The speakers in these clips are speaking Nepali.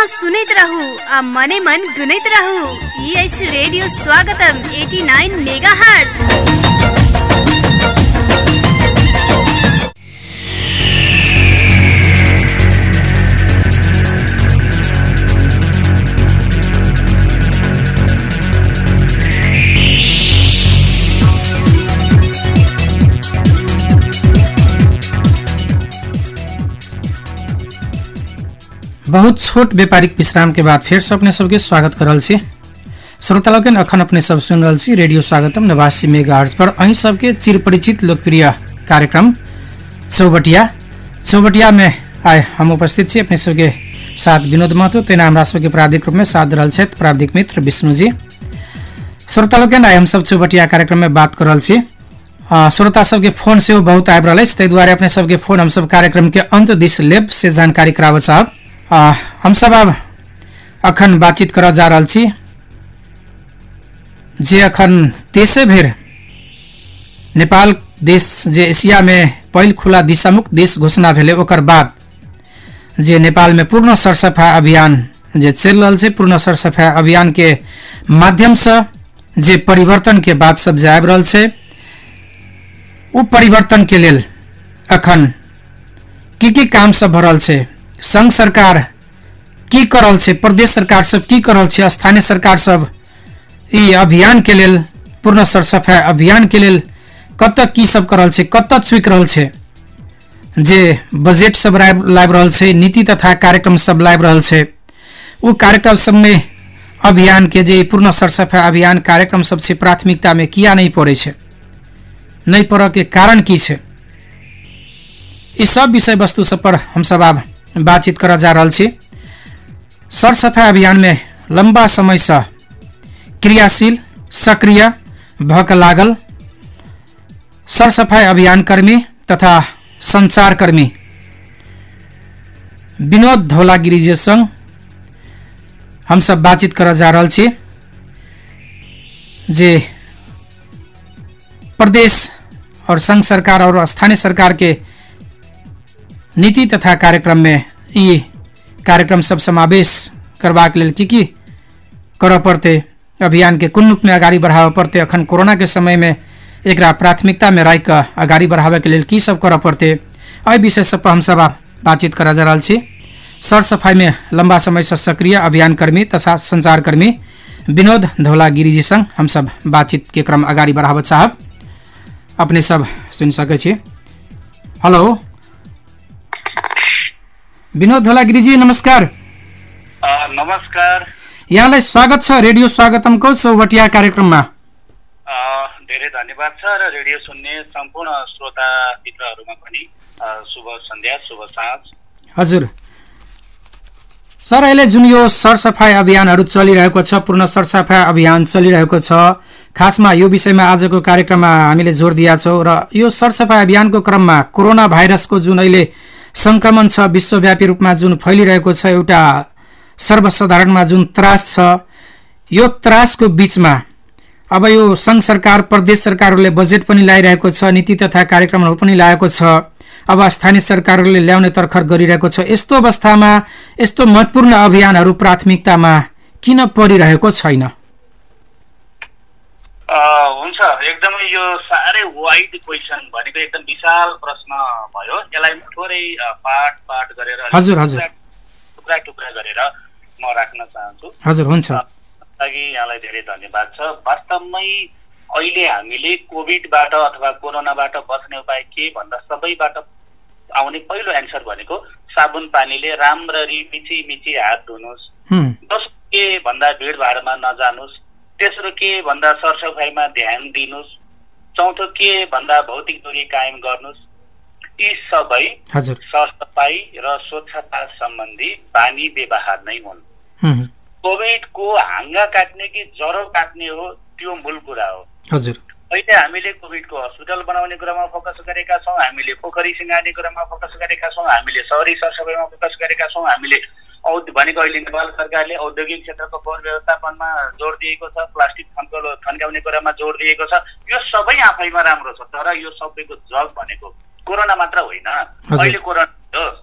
सुनैत रहू आ मने मन गुनैत रहू। ई अछि रेडियो स्वागतम 89 मेगाहर्ट्ज। बहुत छोट व्यापारिक विश्राम के बाद फिर से अपने सबके स्वागत करल छी। श्रोता लोगन अखन अपने सब सुन रहल छी रेडियो स्वागतम 89 मेगाहर्ट्ज पर। अहीं सबके चिरपरिचित लोकप्रिय कार्यक्रम चौबटिया में आए हम उपस्थित छी। अपने सबके साथ विनोद महतो तेना हमरा सबके प्राविधिक रूप में साथ रहल छथि प्राविधिक मित्र विष्णु जी। श्रोता लोगन आए हम सब चौबटिया कार्यक्रम में बात कर रहल छी। श्रोता सबके फोन से बहुत आबि रहल अछि, ताहि दुआरे अपने सबके फोन हम सब कार्यक्रम के अंत दिस लेब से जानकारी कराबऽ चाहब। हम सब अब अखन बातचीत कर जा रहा छी जे अखन देशे भर नेपाल देश जे एशिया में पहिल खुला दिशामुक्त देश घोषणा भेले ओकर बाद जे नेपाल में पूर्ण सरसफाई अभियान जे चल रहा है, पूर्ण सरसफाई अभियान के माध्यम से जे परिवर्तन के बात सब जे आबि रहल छै, ओ परिवर्तन के लेल अखन की काम सब भ रहल छै, संघ सरकार की कर रहल छै, प्रदेश सरकार सब की कर रहल छै, स्थानीय सरकार सब ई अभियान के लेल पूर्ण सरसफाई अभियान के लेल कत की सब कर रहल छै, कत चुक रहल छै, जे बजट सब लाबि रहल छै, नीति तथा कार्यक्रम सब लाबि रहल छै, ओ कार्यक्रम सब में अभियान के जे पूर्ण सरसफाई अभियान कार्यक्रम सब छै प्राथमिकता में किया नहीं पड़े छै, नहीं पड़े के कारण की छै, ई सब विषय वस्तु सब पर हम सब अब बातचीत कर जा रहा छी। सरसफाई अभियान में लंबा समय से क्रियाशील सक्रिय भक लागल सरसफाई अभियान कर्मी तथा संचार कर्मी विनोद धौलागिरी जी संग हम सब बातचीत कर जा रहा छी, जे प्रदेश और संघ सरकार और स्थानीय सरकार के नीति तथा कार्यक्रम में ये कार्यक्रम सब समावेश करबाक लेल की करऽ पड़ते, अभियान के कोन रूप में आगाड़ी बढ़ाबऽ पड़ते, अखन कोरोना के समय में एकरा प्राथमिकता में राखि कऽ आगाड़ी बढ़ाबे के लेल की सब करऽ पड़ते, एहि विषय सब पर हम सब बातचीत कर जा रहल छी। सर सफाई में लंबा समय से सक्रिय अभियान कर्मी तथा संचार कर्मी विनोद धौलागिरी जी संग हम सब बातचीत के क्रम आगाड़ी बढ़ाबऽ चाहब। अपने सब सुन सकै छी। हेलो विनोद धौलागिरी जी नमस्कार। नमस्कार, यहाँलाई स्वागत छ रेडियो स्वागतमको चौबटिया कार्यक्रममा। धेरै धन्यवाद छ र रेडियो सुन्ने सम्पूर्ण श्रोता मित्रहरूमा पनि शुभ सन्ध्या शुभ साँझ। हजुर सर, अहिले जुन यो सरसफाई अभियानहरू चलिरहेको छ, पूर्ण सरसफाई अभियान चलिरहेको छ, खासमा यो विषयमा आजको कार्यक्रममा हामीले जोड दिएका छौँ र यो सरसफाई अभियानको क्रममा कोरोना भाइरसको जुन अहिले संक्रमण छ, विश्वव्यापी रूपमा जुन फैलिरहेको छ, एउटा सर्वसाधारणमा जुन त्रास छ, यो त्रासको बीचमा अब यो संघ सरकार प्रदेश सरकारहरूले बजेट पनि ल्याइरहेको छ, नीति तथा कार्यक्रमहरू पनि ल्याएको छ, अब स्थानीय सरकारहरूले ल्याउने तर्खर गरिरहेको छ। यस्तो अवस्थामा यस्तो महत्वपूर्ण अभियानहरू प्राथमिकतामा किन परिरहेको छैन? हुन्छ, एकदमै यो साह्रै वाइड क्वेसन भनेको एकदम विशाल प्रश्न भयो। यसलाई थोरै पार्ट गरेर हजुर हजुर टुक्रा गरेर म राख्न चाहन्छु। हजुर हुन्छ। लागि यहाँलाई धेरै धन्यवाद छ। वास्तवमै अहिले हामीले कोभिडबाट अथवा कोरोनाबाट बच्ने उपाय के भन्दा सबैबाट आउने पहिलो एन्सर भनेको साबुन पानीले राम्ररी मिची हात धुनुहोस्। दोस्रो के भन्दा भिडभाडमा नजानुस्। तेस्रो के भन्दा सरसफाइमा ध्यान दिनुहोस्। चौथो के भन्दा भौतिक दूरी कायम गर्नुहोस्। यी सबै सरसफाई र स्वच्छता सम्बन्धी बानी व्यवहार नै हुन्। कोभिडको हाँगा काट्ने कि ज्वरो काट्ने हो त्यो मूल कुरा हो। अहिले हामीले कोभिडको हस्पिटल बनाउने कुरामा फोकस गरेका छौँ, हामीले पोखरी सिँगार्ने कुरामा फोकस गरेका छौँ, हामीले शहरी सरसफाइमा फोकस गरेका छौँ, हामीले भनेको अहिले नेपाल सरकारले औद्योगिक क्षेत्रको फोहोर व्यवस्थापनमा जोड दिएको छ, प्लास्टिक थन्काउने कुरामा जोड दिएको छ। यो सबै आफैमा राम्रो छ, तर यो सबैको जग भनेको कोरोना मात्र होइन। अहिले कोरोना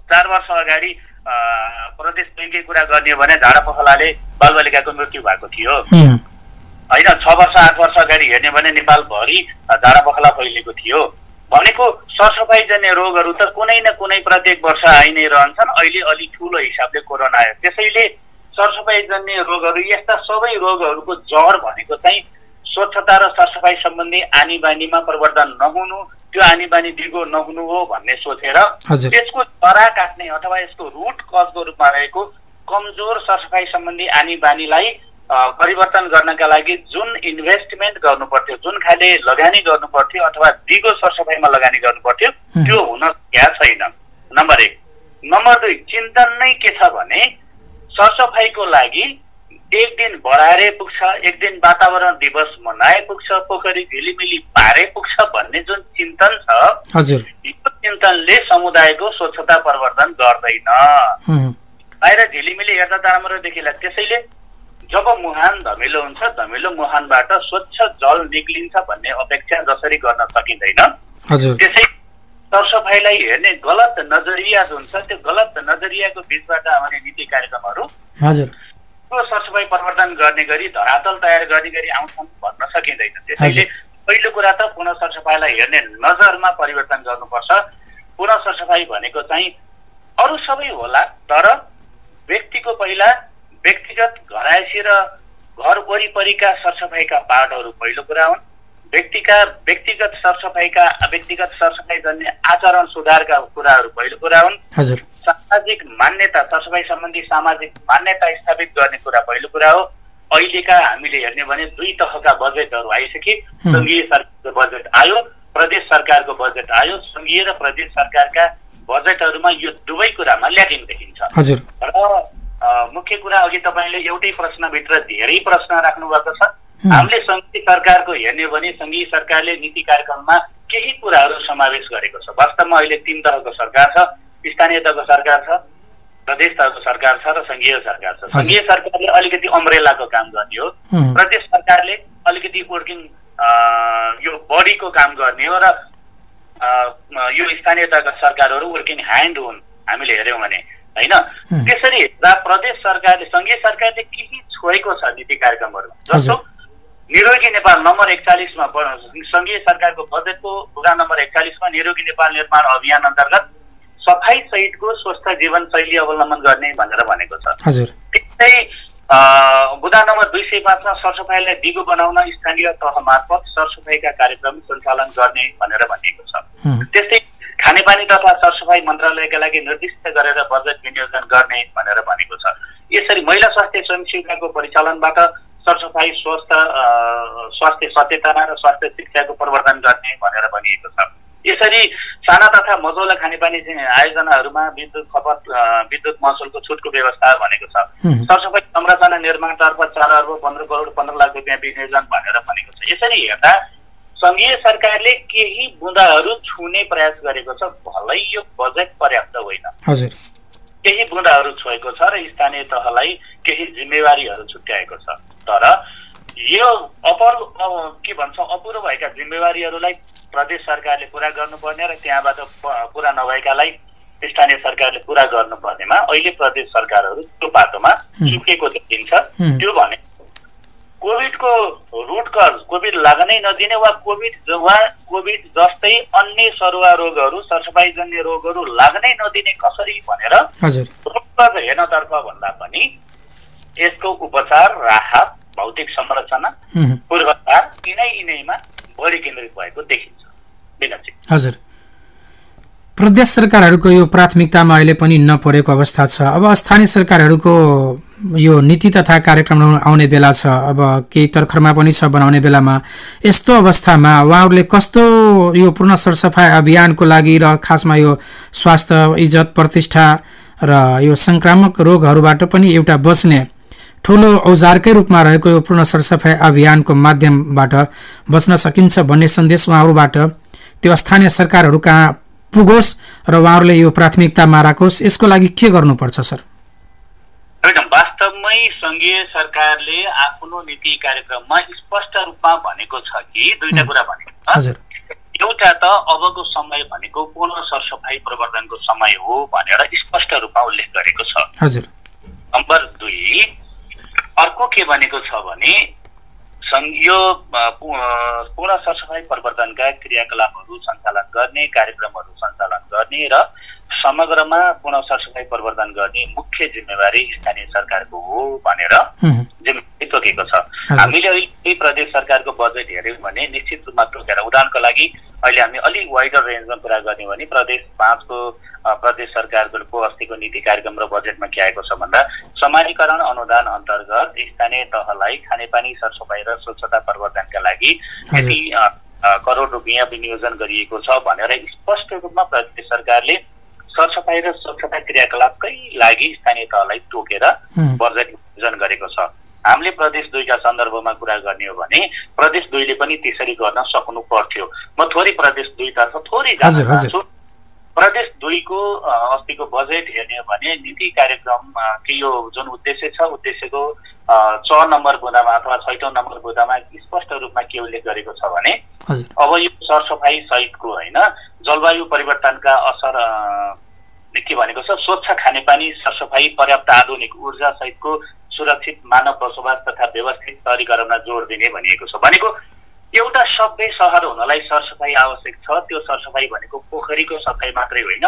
4 वर्ष अगाडि प्रदेश बैङ्ककै कुरा गर्ने हो भने झाडापखलाले बालबालिकाको मृत्यु भएको थियो होइन। 6 वर्ष 8 वर्ष अगाडि हेर्ने भने नेपालभरि झाडापखला फैलिएको थियो भनेको सरसफाइजन्य रोगहरू त कुनै न कुनै प्रत्येक वर्ष आइ नै रहन्छन्। अहिले अलि ठुलो हिसाबले कोरोना आयो, त्यसैले सरसफाइजन्य रोगहरू यस्ता सबै रोगहरूको जड भनेको चाहिँ स्वच्छता र सरसफाइ सम्बन्धी आनी बानीमा परिवर्तन नहुनु, त्यो आनी बानी दिगो नहुनु हो भन्ने सोचेर त्यसको जरा काट्ने अथवा यसको रुट कजको रूपमा रहेको कमजोर सरसफाइ सम्बन्धी आनी बानीलाई परिवर्तन गर्नका लागि जुन इन्भेस्टमेन्ट गर्नु पर्थ्यो, जुन खाले लगानी गर्नु पर्थ्यो अथवा दिगो सरसफाइमा लगानी गर्नु पर्थ्यो त्यो हुन सकेको छैन। नम्बर 1। नम्बर 2, चिन्तन नै के छ भने सरसफाइको लागि एक दिन बढाएरै पुग्छ, एक दिन वातावरण दिवस मनाए पुग्छ, पोखरी झिलिमिली पारे पुग्छ भन्ने जुन चिन्तन छ हजुर, यो चिन्तनले समुदायको स्वच्छता परिवर्तन गर्दैन। बाहिर झिलिमिली हेर्दा त राम्रो देखिला, त्यसैले जब मुहान धमिलो हुन्छ, धमिलो मुहानबाट स्वच्छ जल निक्लिन्छ भन्ने अपेक्षा जसरी गर्न सकिँदैन त्यसै सरसफाइलाई हेर्ने गलत नजरिया जुन छ त्यो गलत नजरियाको बीचबाट आउने नीति कार्यक्रमहरू त्यो सरसफाइ परिवर्तन गर्ने गरी धरातल तयार गर्ने गरी आउँछन् भन्न सकिँदैन। त्यसैले पहिलो कुरा त पुनः सरसफाइलाई हेर्ने नजरमा परिवर्तन गर्नुपर्छ। पुनः सरसफाइ भनेको चाहिँ अरू सबै होला, तर व्यक्तिको पहिला व्यक्तिगत घरायसी र घर वरिपरिका सरसफाइका पार्टहरू पहिलो कुरा हुन्। व्यक्तिगत सरसफाइ जन्य आचरण सुधारका कुराहरू पहिलो कुरा हुन्। सामाजिक मान्यता, सरसफाइ सम्बन्धी सामाजिक मान्यता स्थापित गर्ने कुरा पहिलो कुरा हो। अहिलेका हामीले हेर्ने भने 2 तहका बजेटहरू आइसके, संघीय सरकारको बजेट आयो, प्रदेश सरकारको बजेट आयो। संघीय र प्रदेश सरकारका बजेटहरूमा यो दुवै कुरामा ल्याकिङ देखिन्छ। र मुख्य कुरा अघि तपाईँले एउटै प्रश्नभित्र धेरै प्रश्न राख्नु भएको छ। हामीले संघीय सरकारको हेर्ने भने संघीय सरकारले नीति कार्यक्रममा केही कुराहरू समावेश गरेको छ। वास्तवमा अहिले 3 तहको सरकार छ, स्थानीय तहको सरकार छ, प्रदेश तहको सरकार छ र संघीय सरकार छ। संघीय सरकारले अलिकति अम्ब्रेलाको काम गर्ने हो, प्रदेश सरकारले अलिकति वर्किङ यो बडीको काम गर्ने हो र यो स्थानीय तहका सरकारहरू वर्किङ ह्यान्ड हुन् हामीले हेर्यौँ भने होइन। त्यसरी हेर्दा प्रदेश सरकारले संघीय सरकारले केही छोडेको छ नीति कार्यक्रमहरू, जस्तो निरोगी नेपाल नम्बर 41 मा संघीय सरकारको बजेटको ढुङ्गा नम्बर 41 मा निरोगी नेपाल निर्माण अभियान अन्तर्गत सफाई सहितको स्वस्थ जीवनशैली अवलम्बन गर्ने भनेर भनेको छ। त्यस्तै बुदा नम्बर 205 मा सरसफाइलाई दिगो बनाउन स्थानीय तह मार्फत सरसफाइका कार्यक्रम सञ्चालन गर्ने भनेर भनिएको छ। त्यस्तै खानेपानी तथा सरसफाइ मन्त्रालयका लागि निर्दिष्ट गरेर बजेट विनियोजन गर्ने भनेर भनेको छ। यसरी महिला स्वास्थ्य स्वयंसेविकाको परिचालनबाट सरसफाइ स्वास्थ्य सचेतना र स्वास्थ्य शिक्षाको प्रवर्धन गर्ने भनेर भनिएको छ। यसरी साना तथा मझौला खानेपानी आयोजनाहरूमा विद्युत महसुलको छुटको व्यवस्था भनेको छ। सरसफाइ संरचना निर्माणतर्फ 4 अर्ब 15 करोड 15 लाख रुपियाँ विनियोजन भनेर भनेको छ। यसरी हेर्दा संघीय सरकारले केही बुँदाहरू छुने प्रयास गरेको छ, भलै यो बजेट पर्याप्त होइन। केही बुँदाहरू छोएको छ र स्थानीय तहलाई केही जिम्मेवारीहरू छुट्याएको छ। तर यो अपुरो भएका जिम्मेवारीहरूलाई प्रदेश सरकारले पुरा गर्नुपर्ने र त्यहाँबाट पुरा नभएकालाई स्थानीय सरकारले पुरा गर्नुपर्नेमा अहिले प्रदेश सरकारहरू त्यो बाटोमा चुकेको देखिन्छ। त्यो भने कोभिडको रुट कज, कोभिड लाग्नै नदिने वा कोभिड जस्तै अन्य सरुवा रोगहरू, सरसफाइजन्य रोगहरू लाग्नै नदिने कसरी भनेर रुट कज हेर्नतर्फ भन्दा पनि यसको उपचार, राहत, भौतिक संरचना, पूर्वाधार यिनैमा बढी केन्द्रित भएको देखिन्छ। हजुर, प्रदेश सरकारहरूको यो प्राथमिकतामा अहिले पनि नपरेको अवस्था छ। अब स्थानीय सरकारहरूको यो नीति तथा कार्यक्रम आउने बेला छ, अब केही तर्खरमा पनि छ बनाउने बेलामा। यस्तो अवस्थामा उहाँहरूले कस्तो यो पूर्ण सरसफाइ अभियानको लागि र खासमा यो स्वास्थ्य, इज्जत, प्रतिष्ठा र यो संक्रामक रोगहरूबाट पनि एउटा बच्ने ठुलो औजारकै रूपमा रहेको यो पूर्ण सरसफाइ अभियानको माध्यमबाट बच्न सकिन्छ भन्ने सन्देश उहाँहरूबाट त्यो स्थानीय सरकारहरू कहाँ पुगोस् र उहाँहरूले यो प्राथमिकतामा राखोस्, यसको लागि के गर्नुपर्छ सर? वास्तवमै संघीय सरकारले आफ्नो नीति कार्यक्रममा स्पष्ट रूपमा भनेको छ कि दुईटा कुरा भनेको छ। एउटा त अबको समय भनेको पुनः सरसफाई प्रवर्धनको समय हो भनेर स्पष्ट रूपमा उल्लेख गरेको छ। हजुर। नम्बर 2 अर्को के भनेको छ भने यो पुनः सरसफाई प्रवर्धनका क्रियाकलापहरू सञ्चालन गर्ने, कार्यक्रमहरू सञ्चालन गर्ने र समग्रमा पुनः सरसफाई प्रवर्धन गर्ने मुख्य जिम्मेवारी स्थानीय सरकारको हो भनेर जिम्मेवारी तोकेको छ। हामीले अहिले प्रदेश सरकारको बजेट हेर्यौँ भने निश्चित रूपमा तोकेर, उदाहरणको लागि अहिले हामी अलिक वाइडर रेन्जमा कुरा गर्ने भने प्रदेश 5 को प्रदेश सरकारको अस्तिको नीति कार्यक्रम र बजेटमा के आएको छ भन्दा समानीकरण अनुदान अन्तर्गत स्थानीय तहलाई खानेपानी सरसफाई र स्वच्छता प्रवर्धनका लागि यति करोड रुपियाँ विनियोजन गरिएको छ भनेर स्पष्ट रूपमा प्रदेश सरकारले सरसफाई र स्वच्छता क्रियाकलापकै लागि स्थानीय तहलाई तोकेर बजेट विनियोजन गरेको छ। हामीले प्रदेश 2 का सन्दर्भमा कुरा गर्ने हो भने प्रदेश 2 ले पनि त्यसरी गर्न सक्नु पर्थ्यो। म थोरै प्रदेश 2 तर्फ थोरै जान चाहन्छु। प्रदेश 2 को अस्तिको बजेट हेर्ने हो भने नीति कार्यक्रम के यो जुन उद्देश्य छ, उद्देश्यको 6 नम्बर बुँदामा अथवा 6औं नम्बर बुँदामा स्पष्ट रूपमा के उल्लेख गरेको छ भने अब यो सरसफाई सहितको हैन जलवायु परिवर्तनका असर के भनेको छ, स्वच्छ खानेपानी सरसफाई, पर्याप्त आधुनिक ऊर्जा सहितको सुरक्षित मानव बसोबास तथा व्यवस्थित शहरीकरणमा जोड दिने भनिएको छ। भनेको एउटा सभ्य सहर हुनलाई सरसफाई आवश्यक छ। त्यो सरसफाई भनेको पोखरीको सफाई मात्रै होइन,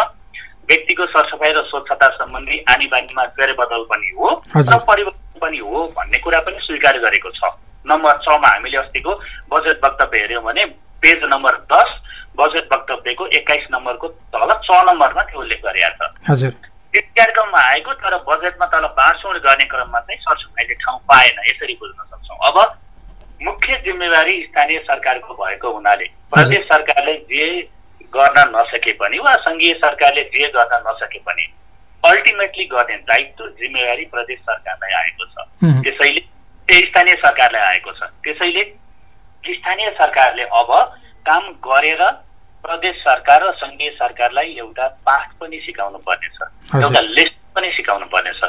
व्यक्तिको सरसफाई र स्वच्छता सम्बन्धी आनी बानीमा फेरबदल पनि हो र परिवर्तन पनि हो भन्ने कुरा पनि स्वीकार गरेको छ। नम्बर 6 मा हामीले अस्तिको बजेट वक्तव्य हेर्यौँ भने पेज नम्बर 10 बजेट वक्तव्यको 21 नम्बरको तल 6 नम्बरमा त्यो उल्लेख गरिएको छ। हजुर। त्यो कार्यक्रममा आएको तर बजेटमा तल बाँडचुँड गर्ने क्रममा चाहिँ सरसफाइले ठाउँ पाएन, यसरी बुझ्न सक्छौँ। अब मुख्य जिम्मेवारी स्थानीय सरकारको भएको हुनाले प्रदेश सरकारले जे गर्न नसके पनि वा संघीय सरकारले जे गर्न नसके पनि अल्टिमेटली गर्ने दायित्व जिम्मेवारी प्रदेश सरकारलाई आएको छ। त्यसैले स्थानीय सरकारलाई आएको छ। त्यसैले स्थानीय सरकारले अब काम गरेर प्रदेश सरकार र संघीय सरकारलाई एउटा पाठ पनि सिकाउनु पर्नेछ, एउटा लेसन पनि सिकाउनु पर्नेछ।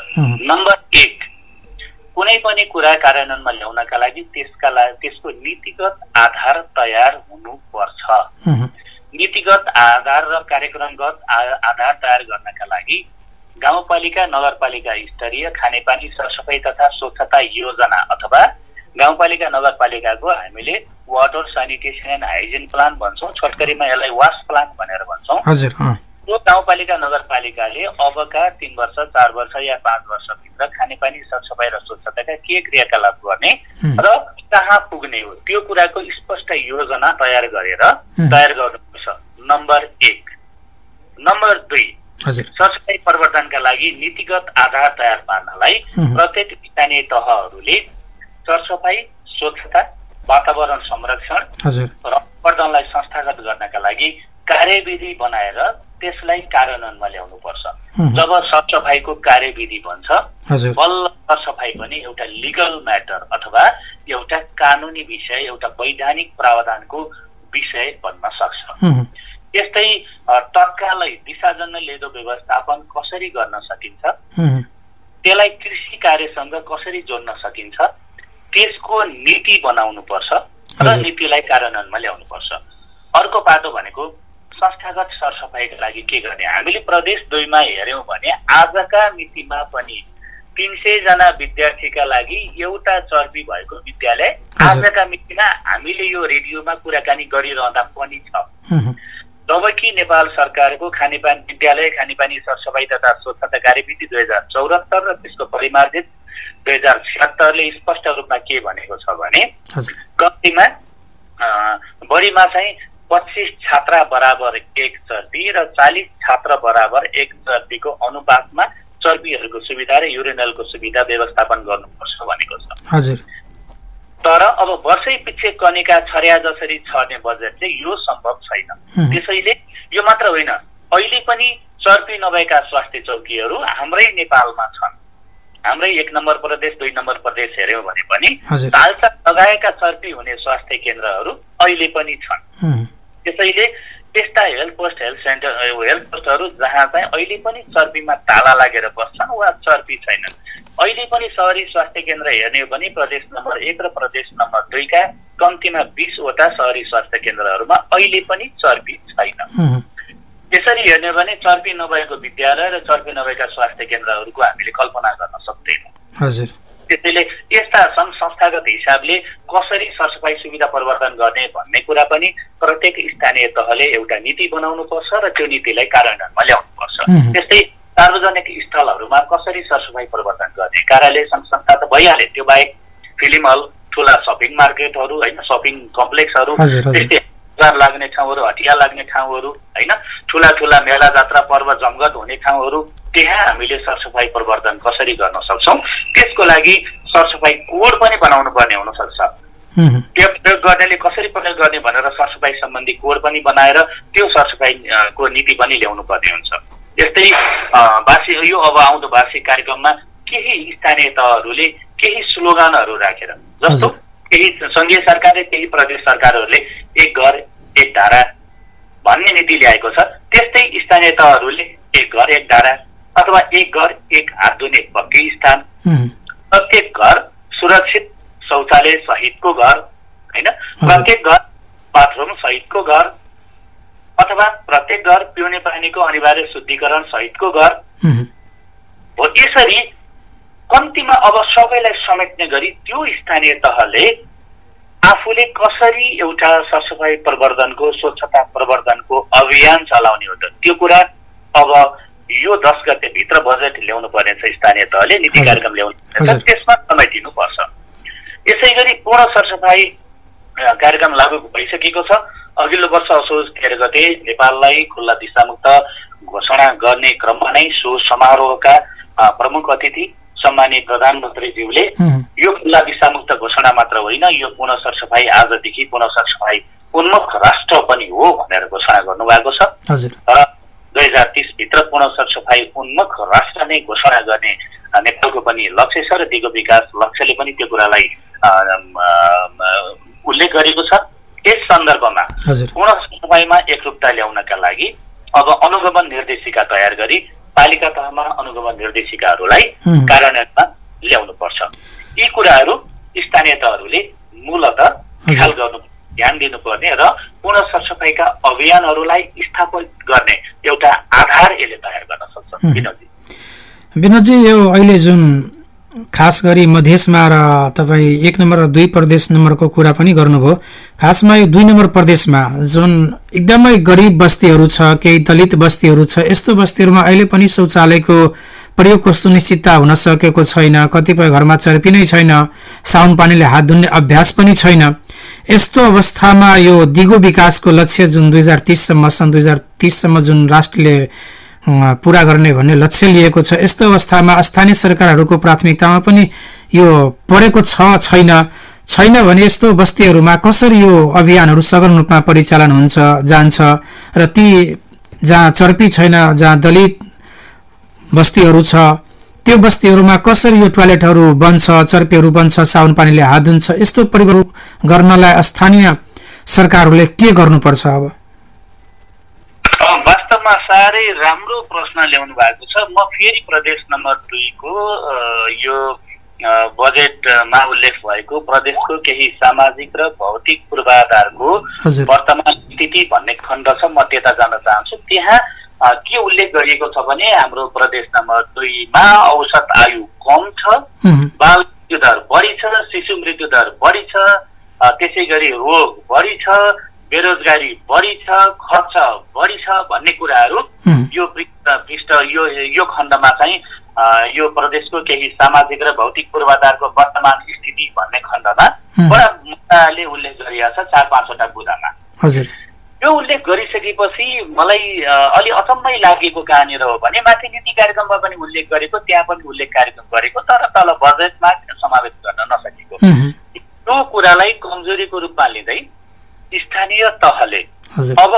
नम्बर 1 कुनै पनि कुरा कार्यान्वयनमा ल्याउनका लागि त्यसको नीतिगत आधार तयार हुनुपर्छ। नीतिगत आधार र कार्यक्रमगत आधार तयार गर्नका लागि गाउँपालिका नगरपालिका स्तरीय खानेपानी सरसफाई तथा स्वच्छता योजना अथवा गाउँपालिका नगरपालिकाको हामीले वाटर सैनिटेसन एन्ड हाइजिन प्लान भन्छौँ, छोटकरीमा यसलाई वास प्लान भनेर भन्छौँ। हजुर। त्यो गाउँपालिका नगरपालिकाले अबका 3 वर्ष 4 वर्ष या 5 वर्षभित्र खानेपानी सरसफाई र स्वच्छताका के क्रियाकलाप गर्ने र कहाँ पुग्ने हो त्यो कुराको स्पष्ट योजना तयार गर्नुपर्छ। नम्बर 1। नम्बर 2 सरसफाई प्रवर्धनका लागि नीतिगत आधार तयार पार्नलाई प्रत्येक स्थानीय तहहरूले सरसफाई, स्वच्छता, वातावरण संरक्षण र प्रवर्धनलाई संस्थागत गर्नका लागि कार्यविधि बनाएर त्यसलाई कार्यान्वयनमा ल्याउनुपर्छ। जब सरसफाईको कार्यविधि बन्छ बल्ल सरसफाई पनि एउटा लिगल म्याटर अथवा एउटा कानुनी विषय, एउटा वैधानिक प्रावधानको विषय बन्न सक्छ। यस्तै तत्कालै दिशाजन्य लेदो व्यवस्थापन कसरी गर्न सकिन्छ, त्यसलाई कृषि कार्यसँग कसरी जोड्न सकिन्छ, त्यसको नीति बनाउनु पर्छ र नीतिलाई कार्यान्वयनमा ल्याउनु पर्छ। अर्को पाटो भनेको संस्थागत सरसफाइका लागि के गर्ने। हामीले प्रदेश 2 मा हेर्यौँ भने आजका मितिमा पनि 300 जना विद्यार्थीका लागि एउटा चर्पी भएको विद्यालय आजका मितिमा हामीले यो रेडियोमा कुराकानी गरिरहँदा पनि छ। जबकि नेपाल सरकारको खानेपानी विद्यालय खानेपानी सरसफाई तथा स्वच्छता कार्यविधि 2074 र त्यसको परिमार्जित 2076 ले स्पष्ट रूपमा के भनेको छ भने कम्तीमा बढीमा चाहिँ 25 छात्रा बराबर 1 चर्पी र 40 छात्र बराबर 1 चर्पीको अनुपातमा चर्पीहरूको सुविधा र युरिनलको सुविधा व्यवस्थापन गर्नुपर्छ भनेको छ। हजुर। तर अब वर्षै पछि कनिका छर्या जसरी छर्ने बजेटले यो सम्भव छैन। त्यसैले यो मात्र होइन, अहिले पनि चर्पी नभएका स्वास्थ्य चौकीहरू हाम्रै नेपालमा छन्। हाम्रै 1 नम्बर प्रदेश 2 नम्बर प्रदेश हेर्यौँ भने पनि तालचा लगाएका चर्पी हुने स्वास्थ्य केन्द्रहरू अहिले पनि छन्। त्यसैले त्यस्ता हेल्थ पोस्टहरू जहाँ चाहिँ अहिले पनि चर्पीमा ताला लागेर बस्छन् वा चर्पी छैनन्। अहिले पनि शहरी स्वास्थ्य केन्द्र हेर्ने हो भने प्रदेश नम्बर 1 र प्रदेश नम्बर 2 का कम्तीमा 20 वटा शहरी स्वास्थ्य केन्द्रहरूमा अहिले पनि चर्पी छैन। त्यसरी हेर्ने हो भने चर्पी नभएको विद्यालय र चर्पी नभएका स्वास्थ्य केन्द्रहरूको हामीले कल्पना गर्न सक्दैनौँ। हजुर। त्यसैले यस्ता सङ्घ संस्थागत हिसाबले कसरी सरसफाइ सुविधा प्रवर्धन गर्ने भन्ने कुरा पनि प्रत्येक स्थानीय तहले एउटा नीति बनाउनु पर्छ र त्यो नीतिलाई कार्यान्वयनमा ल्याउनु पर्छ। त्यस्तै सार्वजनिक स्थलहरूमा कसरी सरसफाइ प्रवर्धन गर्ने, कार्यालय सङ्घ संस्था त भइहाले, त्यो बाहेक फिल्म हल, ठुला सपिङ मार्केटहरू होइन, सपिङ कम्प्लेक्सहरू, त्यस्तै बजार लाग्ने ठाउँहरू, हटिया लाग्ने ठाउँहरू होइन, ठुला ठुला मेला जात्रा पर्व जमघट हुने ठाउँहरू, त्यहाँ हामीले सरसफाइ प्रवर्धन कसरी गर्न सक्छौँ त्यसको लागि सरसफाइ कोड पनि बनाउनु पर्ने हुनसक्छ। त्यो प्रयोग गर्नेले कसरी प्रयोग गर्ने भनेर सरसफाइ सम्बन्धी कोड पनि बनाएर त्यो सरसफाइको नीति पनि ल्याउनु पर्ने हुन्छ। यस्तै यो अब आउँदो वार्षिक कार्यक्रममा केही स्थानीय तहहरूले केही स्लोगनहरू राखेर, जस्तो केही सङ्घीय सरकार र केही प्रदेश सरकारहरूले एक घर एक धारा भन्ने नीति ल्याएको छ, त्यस्तै स्थानीय तहहरूले एक घर एक धारा अथवा एक घर एक हात धुने पक्की स्थान, प्रत्येक घर सुरक्षित शौचालय सहितको घर होइन, प्रत्येक घर बाथरुम सहितको घर अथवा प्रत्येक घर पिउने पानीको अनिवार्य शुद्धिकरण सहितको घर हो। यसरी कम्तीमा अब सबैलाई समेट्ने गरी त्यो स्थानीय तहले आफूले कसरी एउटा सरसफाइ प्रवर्धनको स्वच्छता प्रवर्धनको अभियान चलाउने हो त त्यो कुरा अब यो 10 गतेभित्र बजेट ल्याउनु पर्ने छ। स्थानीय तहले नीति कार्यक्रम ल्याउनु पर्ने छ, त्यसमा समय दिनुपर्छ। यसै गरी पूर्ण सरसफाइ कार्यक्रम लागू भइसकेको छ। अघिल्लो वर्ष असोज 13 गते नेपाललाई खुल्ला दिशामुक्त घोषणा गर्ने क्रममा नै सो समारोहका प्रमुख अतिथि सम्मानित प्रधानमन्त्रीज्यूले यो खुल्ला दिशामुक्त घोषणा मात्र होइन, यो पुनः सरसफाइ आजदेखि पुनः सरसफाइ उन्मुख राष्ट्र पनि हो भनेर घोषणा गर्नुभएको छ। र 2030 भित्र पुनः सरसफाइ उन्मुख राष्ट्र नै घोषणा गर्ने नेपालको पनि लक्ष्य छ र दिगो विकास लक्ष्यले पनि त्यो कुरालाई उल्लेख गरेको छ। यस सन्दर्भमा पुनः सरसफाइमा एकरूपता ल्याउनका लागि अब अनुगमन निर्देशिका तयार गरी पालिका तहमा अनुगमन निर्देशिकाहरूलाई कार्यान्वयनमा ल्याउनु पर्छ। यी कुराहरू स्थानीय तहहरूले मूलतः ख्याल गर्नु, ध्यान दिनुपर्ने र पुनः सरसफाइका अभियानहरूलाई स्थापित गर्ने एउटा आधार यसले तयार गर्न सक्छ। विनोदजी, यो अहिले जुन खास गरी मधेसमा र तपाईँ 1 नम्बर र 2 प्रदेश नम्बरको कुरा पनि गर्नुभयो, खासमा यो 2 नम्बर प्रदेशमा जुन एकदमै गरिब बस्तीहरू छ, केही दलित बस्तीहरू छ, यस्तो बस्तीहरूमा अहिले पनि शौचालयको प्रयोगको सुनिश्चितता हुन सकेको छैन। कतिपय घरमा चर्पी नै छैन, साउन पानीले हात धुने अभ्यास पनि छैन। यस्तो अवस्थामा यो दिगो विकासको लक्ष्य जुन 2030 सम्म सन् 2030 सम्म जुन राष्ट्रले पूरा गर्ने भन्ने लक्ष्य लिएको छ, यस्तो अवस्थामा स्थानीय सरकारहरूको प्राथमिकतामा पनि यो परेको छैन भने यस्तो बस्तीहरूमा कसरी यो अभियानहरू सघन रूपमा परिचालन हुन्छ जान्छ र ती जहाँ चर्पी छैन, जहाँ दलित बस्तीहरू छ, त्यो बस्तीहरूमा कसरी यो टोयलेटहरू बन्छ, चर्पीहरू बन्छ, साउन पानीले हात धुन्छ, यस्तो परिवर्तन गर्नलाई स्थानीय सरकारहरूले के गर्नुपर्छ? अब वास्तवमा साह्रै राम्रो प्रश्न ल्याउनु भएको छ। म फेरि प्रदेश नम्बर 2 को यो बजेटमा उल्लेख भएको प्रदेशको केही सामाजिक र भौतिक पूर्वाधारको वर्तमान स्थिति भन्ने खण्ड छ, म त्यता जान चाहन्छु। त्यहाँ के उल्लेख गरिएको छ भने हाम्रो प्रदेश नम्बर 2 मा औसत आयु कम छ, बाल मृत्यु दर बढी छ, शिशु मृत्यु दर बढी छ, त्यसै गरी रोग बढी छ, बेरोजगारी बढी छ, खर्च बढी छ भन्ने कुराहरू यो पृष्ठ यो खण्डमा चाहिँ यो प्रदेशको केही सामाजिक र भौतिक पूर्वाधारको वर्तमान स्थिति भन्ने खण्डमा बडा मुद्दाले उल्लेख गरिएको छ 4-5 वटा बुँदामा। यो उल्लेख गरिसकेपछि मलाई अलि अचम्मै लागेको कहाँनिर हो भने माथि नीति कार्यक्रममा पनि उल्लेख गरेको, त्यहाँ पनि उल्लेख कार्यक्रम गरेको, तर तल बजेटमा समावेश गर्न नसकेको। त्यो कुरालाई कमजोरीको रूपमा लिँदै स्थानीय तहले अब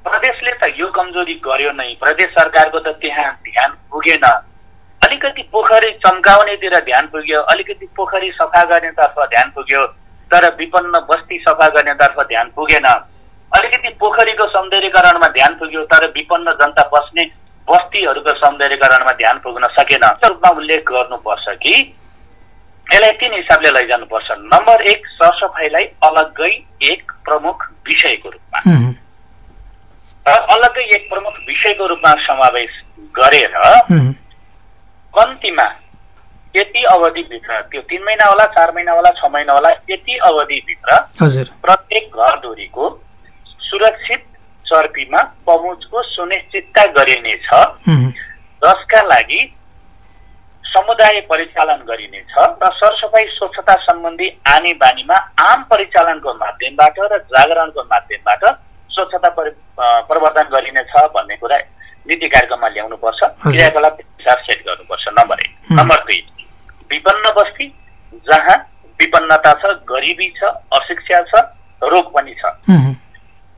प्रदेशले त यो कमजोरी गर्यो नै, प्रदेश सरकारको त त्यहाँ ध्यान पुगेन, अलिकति पोखरी चम्काउनेतिर ध्यान पुग्यो, अलिकति पोखरी सफा गर्नेतर्फ ध्यान पुग्यो, तर विपन्न बस्ती सफा गर्नेतर्फ ध्यान पुगेन। अलिकति पोखरीको सौन्दर्यकरणमा ध्यान पुग्यो तर विपन्न जनता बस्ने बस्तीहरूको सौन्दर्यकरणमा ध्यान पुग्न सकेन। रूपमा उल्लेख गर्नुपर्छ कि यसलाई 3 हिसाबले लैजानुपर्छ। नम्बर 1, सरसफाइलाई अलग्गै एक प्रमुख विषयको रूपमा अलग्गै एक प्रमुख विषयको रूपमा समावेश गरेर कम्तीमा यति अवधिभित्र, त्यो 3 महिना होला, 4 महिना होला, 6 महिना होला, यति अवधिभित्र प्रत्येक घरधुरीको सुरक्षित चर्पीमा पहुँचको सुनिश्चितता गरिनेछ, जसका लागि समुदाय परिचालन गरिनेछ र सरसफाई स्वच्छता सम्बन्धी आनी बानीमा आम परिचालनको माध्यमबाट र जागरणको माध्यमबाट स्वच्छता प्रवर्धन गरिनेछ भन्ने कुरा नीति कार्यक्रममा ल्याउनुपर्छ। क्रियाकलाप सेट गर्नुपर्छ। नम्बर 1। नम्बर 2, विपन्न बस्ती जहाँ विपन्नता छ, गरिबी छ, अशिक्षा छ, रोग पनि छ,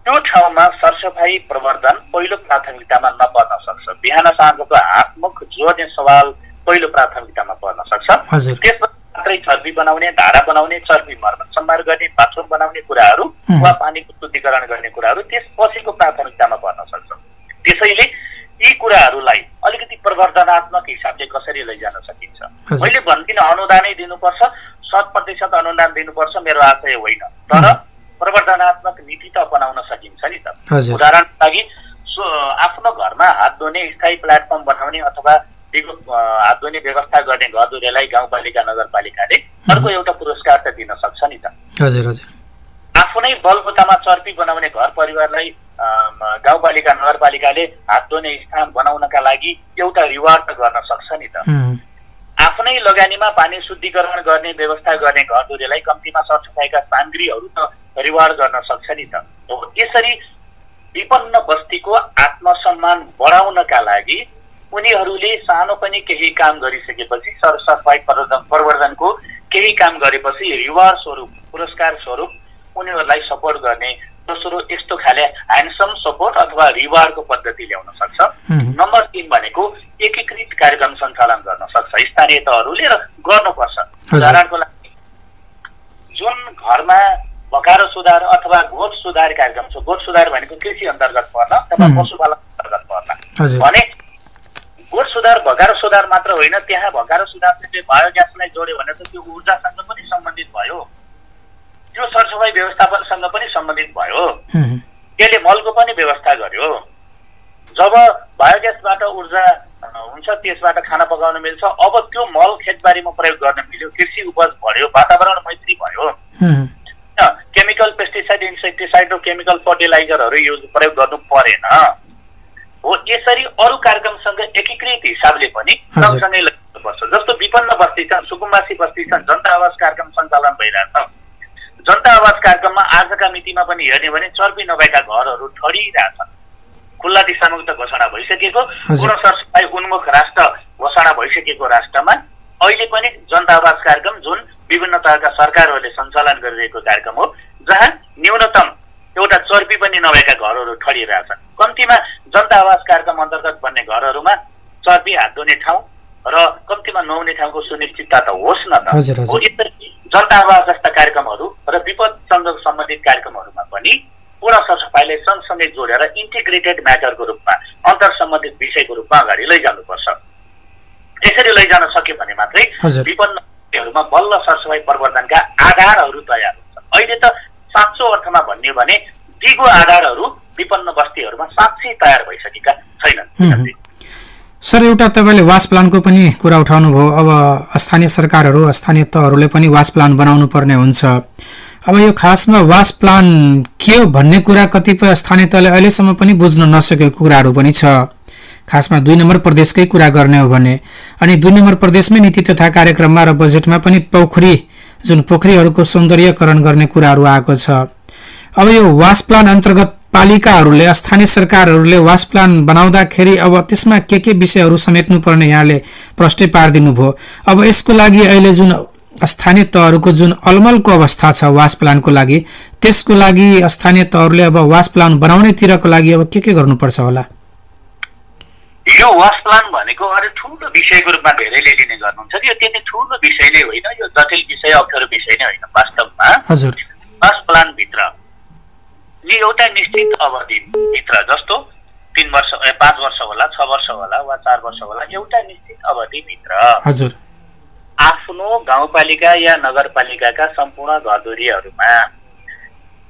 त्यो ठाउँमा सरसफाई प्रवर्धन पहिलो प्राथमिकतामा नपर्न सक्छ। बिहान साँझको हातमुख जोड्ने सवाल पहिलो प्राथमिकतामा पर्न सक्छ। त्यसपछि मात्रै चर्पी बनाउने, धारा बनाउने, चर्पी मर्मत सम्हार गर्ने, बाथरुम बनाउने कुराहरू वा पानीको शुद्धिकरण गर्ने कुराहरू त्यसपछिको प्राथमिकतामा पर्न सक्छ। त्यसैले यी कुराहरूलाई अलिकति प्रवर्धनात्मक हिसाबले कसरी लैजान सकिन्छ? मैले भन्दिनँ अनुदानै दिनुपर्छ, 100% अनुदान दिनुपर्छ, मेरो आशय होइन, तर प्रवर्धनात्मक नीति त अपनाउन सकिन्छ नि त। उदाहरणको लागि आफ्नो घरमा हात धुने स्थायी प्लेटफर्म बनाउने अथवा हात धुने व्यवस्था गर्ने घरधुरीलाई गाउँपालिका नगरपालिकाले अर्को एउटा पुरस्कार त दिन सक्छ नि त। आफ्नै बलबुतामा चर्पी बनाउने घर परिवारलाई गाउँपालिका नगरपालिकाले हात धुने स्थान बनाउनका लागि एउटा रिवार्ड त गर्न सक्छ नि त। आफ्नै लगानीमा पानी शुद्धिकरण गर्ने व्यवस्था गर्ने घरधुरीलाई कम्तीमा सरसफाइका सामग्रीहरू त रिवार्ड गर्न सक्छ नि त। यसरी विपन्न बस्तीको आत्मसम्मान बढाउनका लागि उनीहरूले सानो पनि केही काम गरिसकेपछि, सरसफाइ प्रवर्धनको केही काम गरेपछि रिवार्ड स्वरूप, पुरस्कार स्वरूप उनीहरूलाई सपोर्ट गर्ने दोस्रो यस्तो खाले ह्यान्डसम सपोर्ट अथवा रिवार्डको पद्धति ल्याउन सक्छ। नम्बर 3 भनेको एकीकृत कार्यक्रम सञ्चालन गर्न सक्छ स्थानीय तहहरूले र गर्नुपर्छ। उदाहरणको लागि जुन घरमा भकारो सुधार अथवा गोठ सुधार कार्यक्रम छ, गोठ सुधार भनेको कृषि अन्तर्गत पर्न अथवा पशुपालन अन्तर्गत पर्न भने गोठ सुधार भकारो सुधार मात्र होइन, त्यहाँ भकारो सुधारले बायोग्यासलाई जोड्यो भने त त्यो ऊर्जासँग पनि सम्बन्धित भयो, त्यो सरसफाइ व्यवस्थापनसँग पनि सम्बन्धित भयो, त्यसले मलको पनि व्यवस्था गर्यो। जब बायोग्यासबाट ऊर्जा हुन्छ, त्यसबाट खाना पकाउन मिल्छ, अब त्यो मल खेतबारीमा प्रयोग गर्न मिल्यो, कृषि उपज बढ्यो, वातावरण मैत्री भयो, केमिकल पेस्टिसाइड, इन्सेक्टिसाइड र केमिकल फर्टिलाइजरहरू युज प्रयोग गर्नु परेन हो। यसरी अरू कार्यक्रमसँग एकीकृत हिसाबले पनि सँगसँगै लैजानुपर्छ। जस्तो विपन्न बस्ती छन्, सुकुम्बासी बस्ती छन्, जनता आवास कार्यक्रम सञ्चालन भइरहेछ। जनता आवास कार्यक्रममा आजका मितिमा पनि हेर्ने भने चर्पी नभएका घरहरू ठडिरहेछन्। खुल्ला दिशामुक्त घोषणा भइसकेको, पूर्ण सरसफाइ उन्मुख राष्ट्र घोषणा भइसकेको राष्ट्रमा अहिले पनि जनता आवास कार्यक्रम जुन विभिन्न तहका सरकारहरूले सञ्चालन गरिरहेको कार्यक्रम हो, जहाँ न्यूनतम एउटा चर्पी पनि नभएका घरहरू ठडिरहेछन्। कम्तीमा जनता आवास कार्यक्रम अन्तर्गत बन्ने घरहरूमा चर्पी हात धुने ठाउँ र कम्तीमा नुहाउने ठाउँको सुनिश्चितता त होस् न त। जनता आवास जस्ता कार्यक्रमहरू र विपदसँग सम्बन्धित कार्यक्रमहरूमा पनि पूर्ण सरसफाइलाई सँगसँगै जोडेर इन्टिग्रेटेड म्याटरको रूपमा, अन्तर सम्बन्धित विषयको रूपमा अगाडि लैजानुपर्छ। यसरी लैजान सक्यो भने मात्रै विपन्नहरूमा बल्ल सरसफाइ प्रवर्धनका आधारहरू तयार हुन्छ। अहिले त साँचो अर्थमा भन्यो भने दिगो आधारहरू विपन्न बस्तीहरूमा साँच्चै तयार भइसकेका छैनन्। सर, एउटा तपाईँले वास प्लानको पनि कुरा उठाउनु भयो। अब स्थानीय सरकारहरू, स्थानीय तहहरूले पनि वास प्लान बनाउनु पर्ने हुन्छ। अब यो खासमा वास प्लान के हो भन्ने कुरा कतिपय स्थानीय तहले अहिलेसम्म पनि बुझ्न नसकेको कुराहरू पनि छ। खासमा 2 नम्बर प्रदेशकै कुरा गर्ने हो भने, अनि 2 नम्बर प्रदेशमै नीति तथा कार्यक्रममा र बजेटमा पनि पोखरीहरूको सौन्दर्यकरण गर्ने कुराहरू आएको छ। अब यो वास प्लान अन्तर्गत पालिकाहरूले, स्थानीय सरकारहरूले वास प्लान बनाउँदाखेरि अब त्यसमा के विषयहरू समेट्नुपर्ने यहाँले प्रष्टै पारिदिनु भयो। अब यसको लागि अहिले जुन स्थानीय तहहरूको जुन अलमलको अवस्था छ वास प्लानको लागि, त्यसको लागि स्थानीय तहहरूले अब वास प्लान बनाउनेतिरको लागि अब के गर्नुपर्छ होला? यो वास प्लान भनेको अरे ठुलो विषयको रूपमा धेरैले लिने गर्नुहुन्छ। यो त्यति ठुलो विषय नै होइन, यो जटिल विषय, अप्ठ्यारो विषय नै होइन। वास्तवमा हजुर, वास प्लान भित्र यो एउटा निश्चित अवधिभित्र, जस्तो 3 वर्ष 5 वर्ष होला, 6 वर्ष होला वा 4 वर्ष होला, एउटा निश्चित अवधिभित्र हजुर आफ्नो गाउँपालिका या नगरपालिकाका सम्पूर्ण घरधुरीहरूमा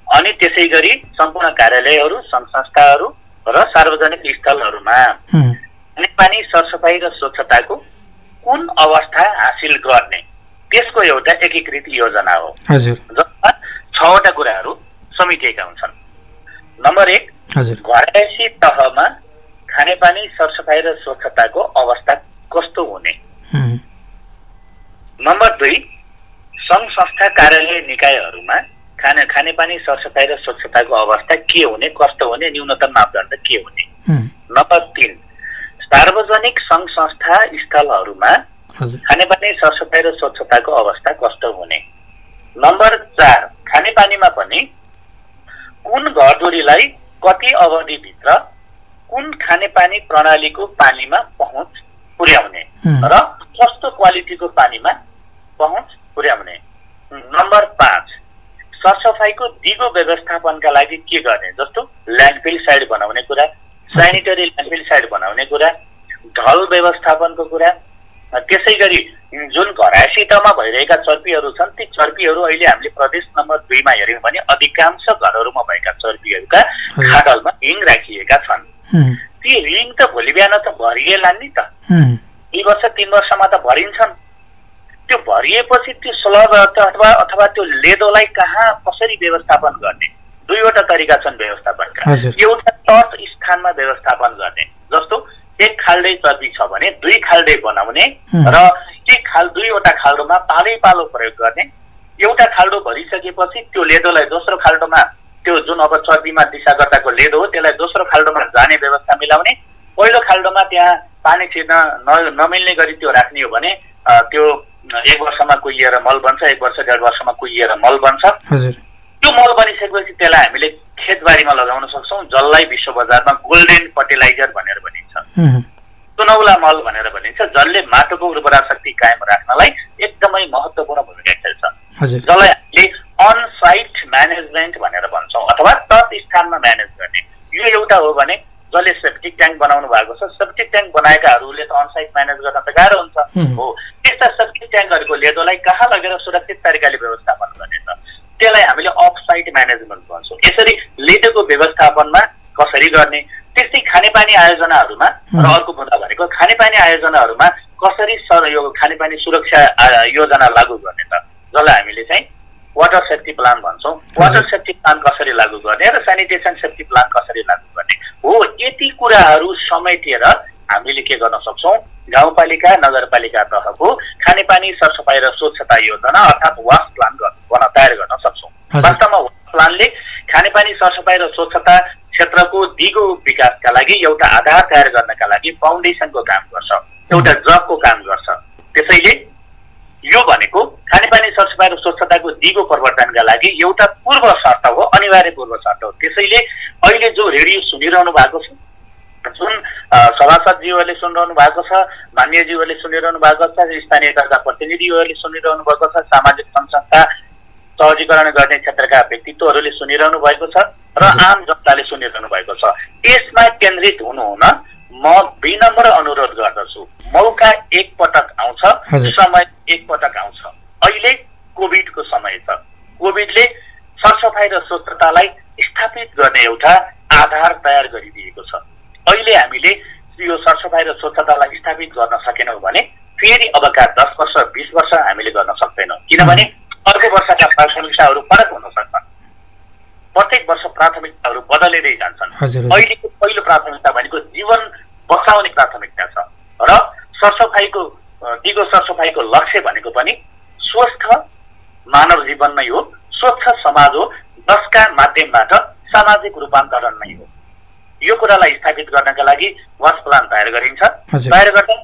अनि त्यसै गरी सम्पूर्ण कार्यालयहरू, सङ्घ संस्थाहरू र सार्वजनिक स्थलहरूमा खानेपानी सरसफाइ र स्वच्छताको कुन अवस्था हासिल गर्ने त्यसको एउटा एकीकृत योजना हो जसमा 6 वटा कुराहरू समेटिएका हुन्छन्। नम्बर 1, घरैसी तहमा खानेपानी सरसफाइ र स्वच्छताको अवस्था कस्तो हुने। नम्बर 2, सङ्घ संस्था कार्यालय निकायहरूमा खानेपानी सरसफाइ र स्वच्छताको अवस्था के हुने, कस्तो हुने, न्यूनतम मापदण्ड के हुने। नम्बर 3, सार्वजनिक सङ्घ संस्था स्थलहरूमा खानेपानी सरसफाइ र स्वच्छताको अवस्था कस्तो हुने। नम्बर 4, खानेपानीमा पनि कुन घरधुरीलाई कति अवधिभित्र कुन खानेपानी प्रणालीको पानीमा पहुँच पुर्याउने र कस्तो क्वालिटीको पानीमा पहुँच पुर्याउने। नम्बर 5, सरसफाइको दिगो व्यवस्थापनका लागि के गर्ने, जस्तो ल्यान्डफिल साइड बनाउने कुरा, सेनिटरी ल्यान्डफिल साइड बनाउने कुरा, ढल व्यवस्थापनको कुरा। त्यसै गरी जुन घरायसी तहमा भइरहेका चर्पीहरू छन् ती चर्पीहरू अहिले हामीले प्रदेश नम्बर 2 मा हेर्यौँ भने अधिकांश घरहरूमा भएका चर्पीहरूका खाडलमा रिङ राखिएका छन्। ती रिङ त भोलि बिहान त भरिएला नि त, 2 वर्ष 3 वर्षमा त भरिन्छन्। त्यो भरिएपछि त्यो स्लग अथवा त्यो लेदोलाई कहाँ कसरी व्यवस्थापन गर्ने, 2 वटा तरिका छन् व्यवस्थापनका। एउटा तट स्थानमा व्यवस्थापन गर्ने, जस्तो 1 खाल्डे चर्पी छ भने 2 खाल्डे बनाउने र 2 वटा खाल्डोमा पालै पालो प्रयोग गर्ने। एउटा खाल्डो भरिसकेपछि त्यो लेदोलाई दोस्रो खाल्डोमा, त्यो जुन अब चर्पीमा दिशा गर्दाको लेदो हो त्यसलाई दोस्रो खाल्डोमा जाने व्यवस्था मिलाउने। पहिलो खाल्डोमा त्यहाँ पानी छिर्न नमिल्ने गरी त्यो राख्ने हो भने त्यो 1 वर्षमा कुहिएर मल बन्छ, 1 वर्ष 1.5 वर्षमा कुहिएर मल बन्छ। त्यो मल बनिसकेपछि त्यसलाई हामीले खेतबारीमा लगाउन सक्छौँ, जसलाई विश्व बजारमा गोल्डन फर्टिलाइजर भनेर भनिन्छ, सुनौला मल भनेर भनिन्छ, जसले माटोको उर्वरा शक्ति कायम राख्नलाई एकदमै महत्त्वपूर्ण भूमिका खेल्छ, जसलाई हामीले अन साइट म्यानेजमेन्ट भनेर भन्छौँ अथवा तट स्थानमा म्यानेज गर्ने। यो एउटा हो भने जसले सेप्टिक ट्याङ्क बनाउनु भएको छ, सेप्टिक ट्याङ्क बनाएकाहरूले त अन साइट म्यानेज गर्न त गाह्रो हुन्छ हो, त्यस्ता सेप्टिक ट्याङ्कहरूको लेदोलाई कहाँ लगेर सुरक्षित तरिकाले व्यवस्थापन गर्ने त, त्यसलाई हामीले अफ साइट म्यानेजमेन्ट भन्छौँ। यसरी लेदोको व्यवस्थापनमा कसरी गर्ने। त्यस्तै खानेपानी आयोजनाहरूमा र अर्को मुद्दा भनेको खानेपानी आयोजनाहरूमा कसरी यो खानेपानी सुरक्षा योजना लागू गर्ने त, जसलाई हामीले चाहिँ वाटर सेफ्टी प्लान भन्छौँ। वाटर सेफ्टी प्लान कसरी लागू गर्ने र सेनिटेसन सेफ्टी प्लान कसरी लागू गर्ने हो, यति कुराहरू समेटेर हामीले के गर्न सक्छौँ, गाउँपालिका नगरपालिका तहको खानेपानी सरसफाइ र स्वच्छता योजना अर्थात् वास प्लान तयार गर्न सक्छौँ। वास्तवमा वास प्लानले खानेपानी सरसफाइ र स्वच्छता क्षेत्रको दिगो विकासका लागि एउटा आधार तयार गर्नका लागि फाउन्डेसनको काम गर्छ, एउटा जगको काम गर्छ। त्यसैले यो भनेको खानेपानी सरसफाइ र स्वच्छताको दिगो प्रवर्तनका लागि एउटा पूर्व शर्त हो, अनिवार्य पूर्व शर्त हो। त्यसैले अहिले जो रेडियो सुनिरहनु भएको छ, जुन सभासदज्यूहरूले सुनिरहनु भएको छ, मान्यज्यूहरूले सुनिरहनु भएको छ, स्थानीय तहका प्रतिनिधिहरूले सुनिरहनु भएको छ, सामाजिक सङ्घ संस्था सहजीकरण गर्ने क्षेत्रका व्यक्तित्वहरूले सुनिरहनु भएको छ र आम जनताले सुनिरहनु भएको छ। यसमा केन्द्रित हुनुहुन म विनम्र अनुरोध गर्दछु। मौका एकपटक आउँछ, समय एकपटक आउँछ। अहिले कोभिडको समय छ, कोभिडले सरसफाइ र स्वच्छतालाई स्थापित गर्ने एउटा आधार तयार गरिदिएको छ। अहिले हामीले यो सरसफाइ र स्वच्छतालाई स्थापित गर्न सकेनौँ भने फेरि अबका 10 वर्ष 20 वर्ष हामीले गर्न सक्दैनौँ, किनभने अर्को वर्षका प्राथमिकताहरू फरक हुन सक्छन्। प्रत्येक वर्ष प्राथमिकताहरू बदलिँदै जान्छन्। अहिलेको पहिलो प्राथमिकता भनेको जीवन बचाउने प्राथमिकता छ र सरसफाइको दिगो सरसफाइको लक्ष्य भनेको पनि स्वस्थ मानव जीवन नै हो, स्वच्छ समाज हो, जसका माध्यमबाट सामाजिक रूपान्तरण नै हो। यो कुरालाई स्थापित गर्नका लागि वास प्लान तयार गरिन्छ। तयार गर्दा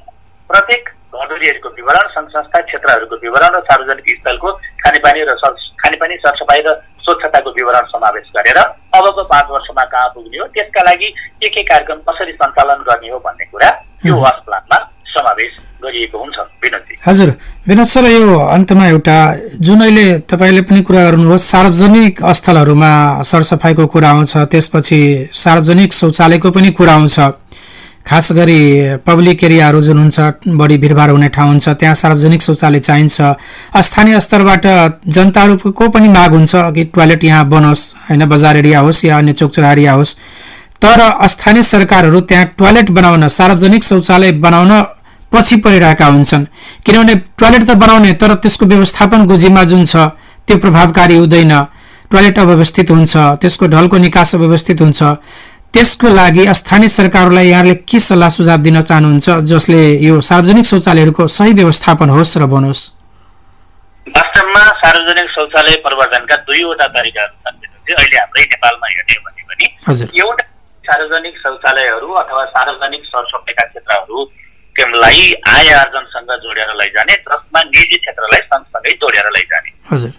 प्रत्येक घरधुरीहरूको विवरण, सङ्घ संस्था क्षेत्रहरूको विवरण र सार्वजनिक स्थलको खानेपानी सरसफाइ र स्वच्छताको विवरण समावेश गरेर अबको 5 वर्षमा कहाँ पुग्ने हो, त्यसका लागि के कार्यक्रम कसरी सञ्चालन गर्ने हो भन्ने कुरा यो वास प्लानमा समावेश गरिएको हुन्छ। विनोदजी। हजुर विनोद सर, यो अन्तमा एउटा जुन अहिले तपाईँले पनि कुरा गर्नुभयो, सार्वजनिक स्थलहरूमा सरसफाइको कुरा आउँछ, त्यसपछि सार्वजनिक शौचालयको पनि कुरा आउँछ। खास गरी पब्लिक एरियाहरू जुन हुन्छ, बढी भिडभाड हुने ठाउँ हुन्छ, त्यहाँ सार्वजनिक शौचालय चाहिन्छ। स्थानीय स्तरबाट जनताहरूको पनि माग हुन्छ कि टोयलेट यहाँ बनोस्, होइन, बजार एरिया होस् या अन्य चोकचौरा एरिया होस्। तर स्थानीय सरकारहरू त्यहाँ टोयलेट बनाउन, सार्वजनिक शौचालय बनाउन पछि परिरहेका हुन्छन्। किनभने टोयलेट त बनाउने, तर त्यसको व्यवस्थापनको जिम्मा जुन छ त्यो प्रभावकारी हुँदैन। टोयलेट अव्यवस्थित हुन्छ, त्यसको ढलको निकास अव्यवस्थित हुन्छ। त्यसको लागि स्थानीय सरकारहरूलाई यहाँले के सल्लाह सुझाव दिन चाहनुहुन्छ जसले यो सार्वजनिक शौचालयहरूको सही व्यवस्थापन होस् र बनोस्? वास्तवमा सार्वजनिक शौचालय प्रवर्धनका दुईवटा तरिकाहरू छन्। अहिले हाम्रै नेपालमा हेर्ने भने पनि एउटा सार्वजनिक शौचालयहरू अथवा सार्वजनिक सरसफाइका क्षेत्रहरू त्यसलाई आय आर्जनसँग जोडेर लैजाने, जसमा निजी क्षेत्रलाई सँगसँगै जोडेर लैजाने। हजुर,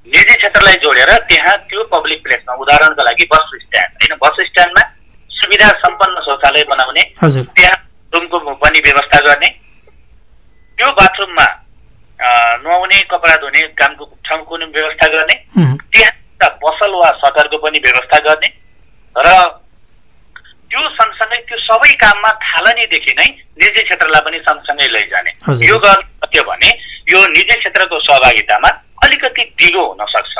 निजी क्षेत्रलाई जोडेर त्यहाँ त्यो पब्लिक प्लेसमा, उदाहरणको लागि बस स्ट्यान्ड, होइन, बस स्ट्यान्डमा सुविधा सम्पन्न शौचालय बनाउने, त्यहाँ रुमको पनि व्यवस्था गर्ने, त्यो बाथरुममा नुहाउने, कपडा धुने कामको ठाउँको व्यवस्था गर्ने, त्यहाँ पसल वा सटरको पनि व्यवस्था गर्ने र त्यो सँगसँगै त्यो सबै काममा थालनीदेखि नै निजी क्षेत्रलाई पनि सँगसँगै लैजाने। यो गर्न सक्यो भने यो निजी क्षेत्रको सहभागितामा अलिकति दिगो हुन सक्छ।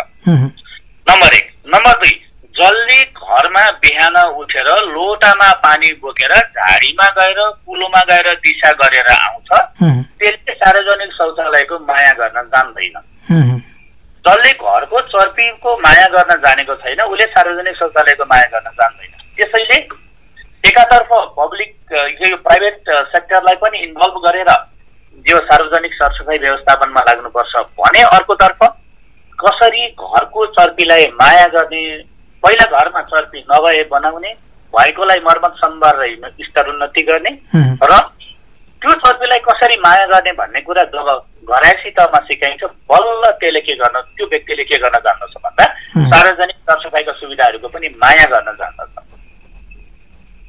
नम्बर 1। नम्बर 2, जसले घरमा बिहान उठेर लोटामा पानी बोकेर झाडीमा गएर कुलोमा गएर दिशा गरेर आउँछ, त्यसले सार्वजनिक शौचालयको माया गर्न जान्दैन। जसले घरको चर्पीको माया गर्न जानेको छैन, उसले सार्वजनिक शौचालयको माया गर्न जान्दैन। त्यसैले एकातर्फ पब्लिक यो प्राइभेट सेक्टरलाई पनि इन्भल्भ गरेर यो सार्वजनिक सरसफाइ व्यवस्थापनमा लाग्नुपर्छ भने अर्कोतर्फ कसरी घरको चर्पीलाई माया गर्ने, पहिला घरमा चर्पी नभए बनाउने, भएकोलाई मर्मत सम्भार र स्तरोन्नति गर्ने र त्यो चर्पीलाई कसरी माया गर्ने भन्ने कुरा जब घरायसी तहमा सिकाइन्छ, बल्ल त्यसले के गर्न, त्यो व्यक्तिले के गर्न जान्दछ भन्दा सार्वजनिक सरसफाइका सुविधाहरूको पनि माया गर्न जान्दछ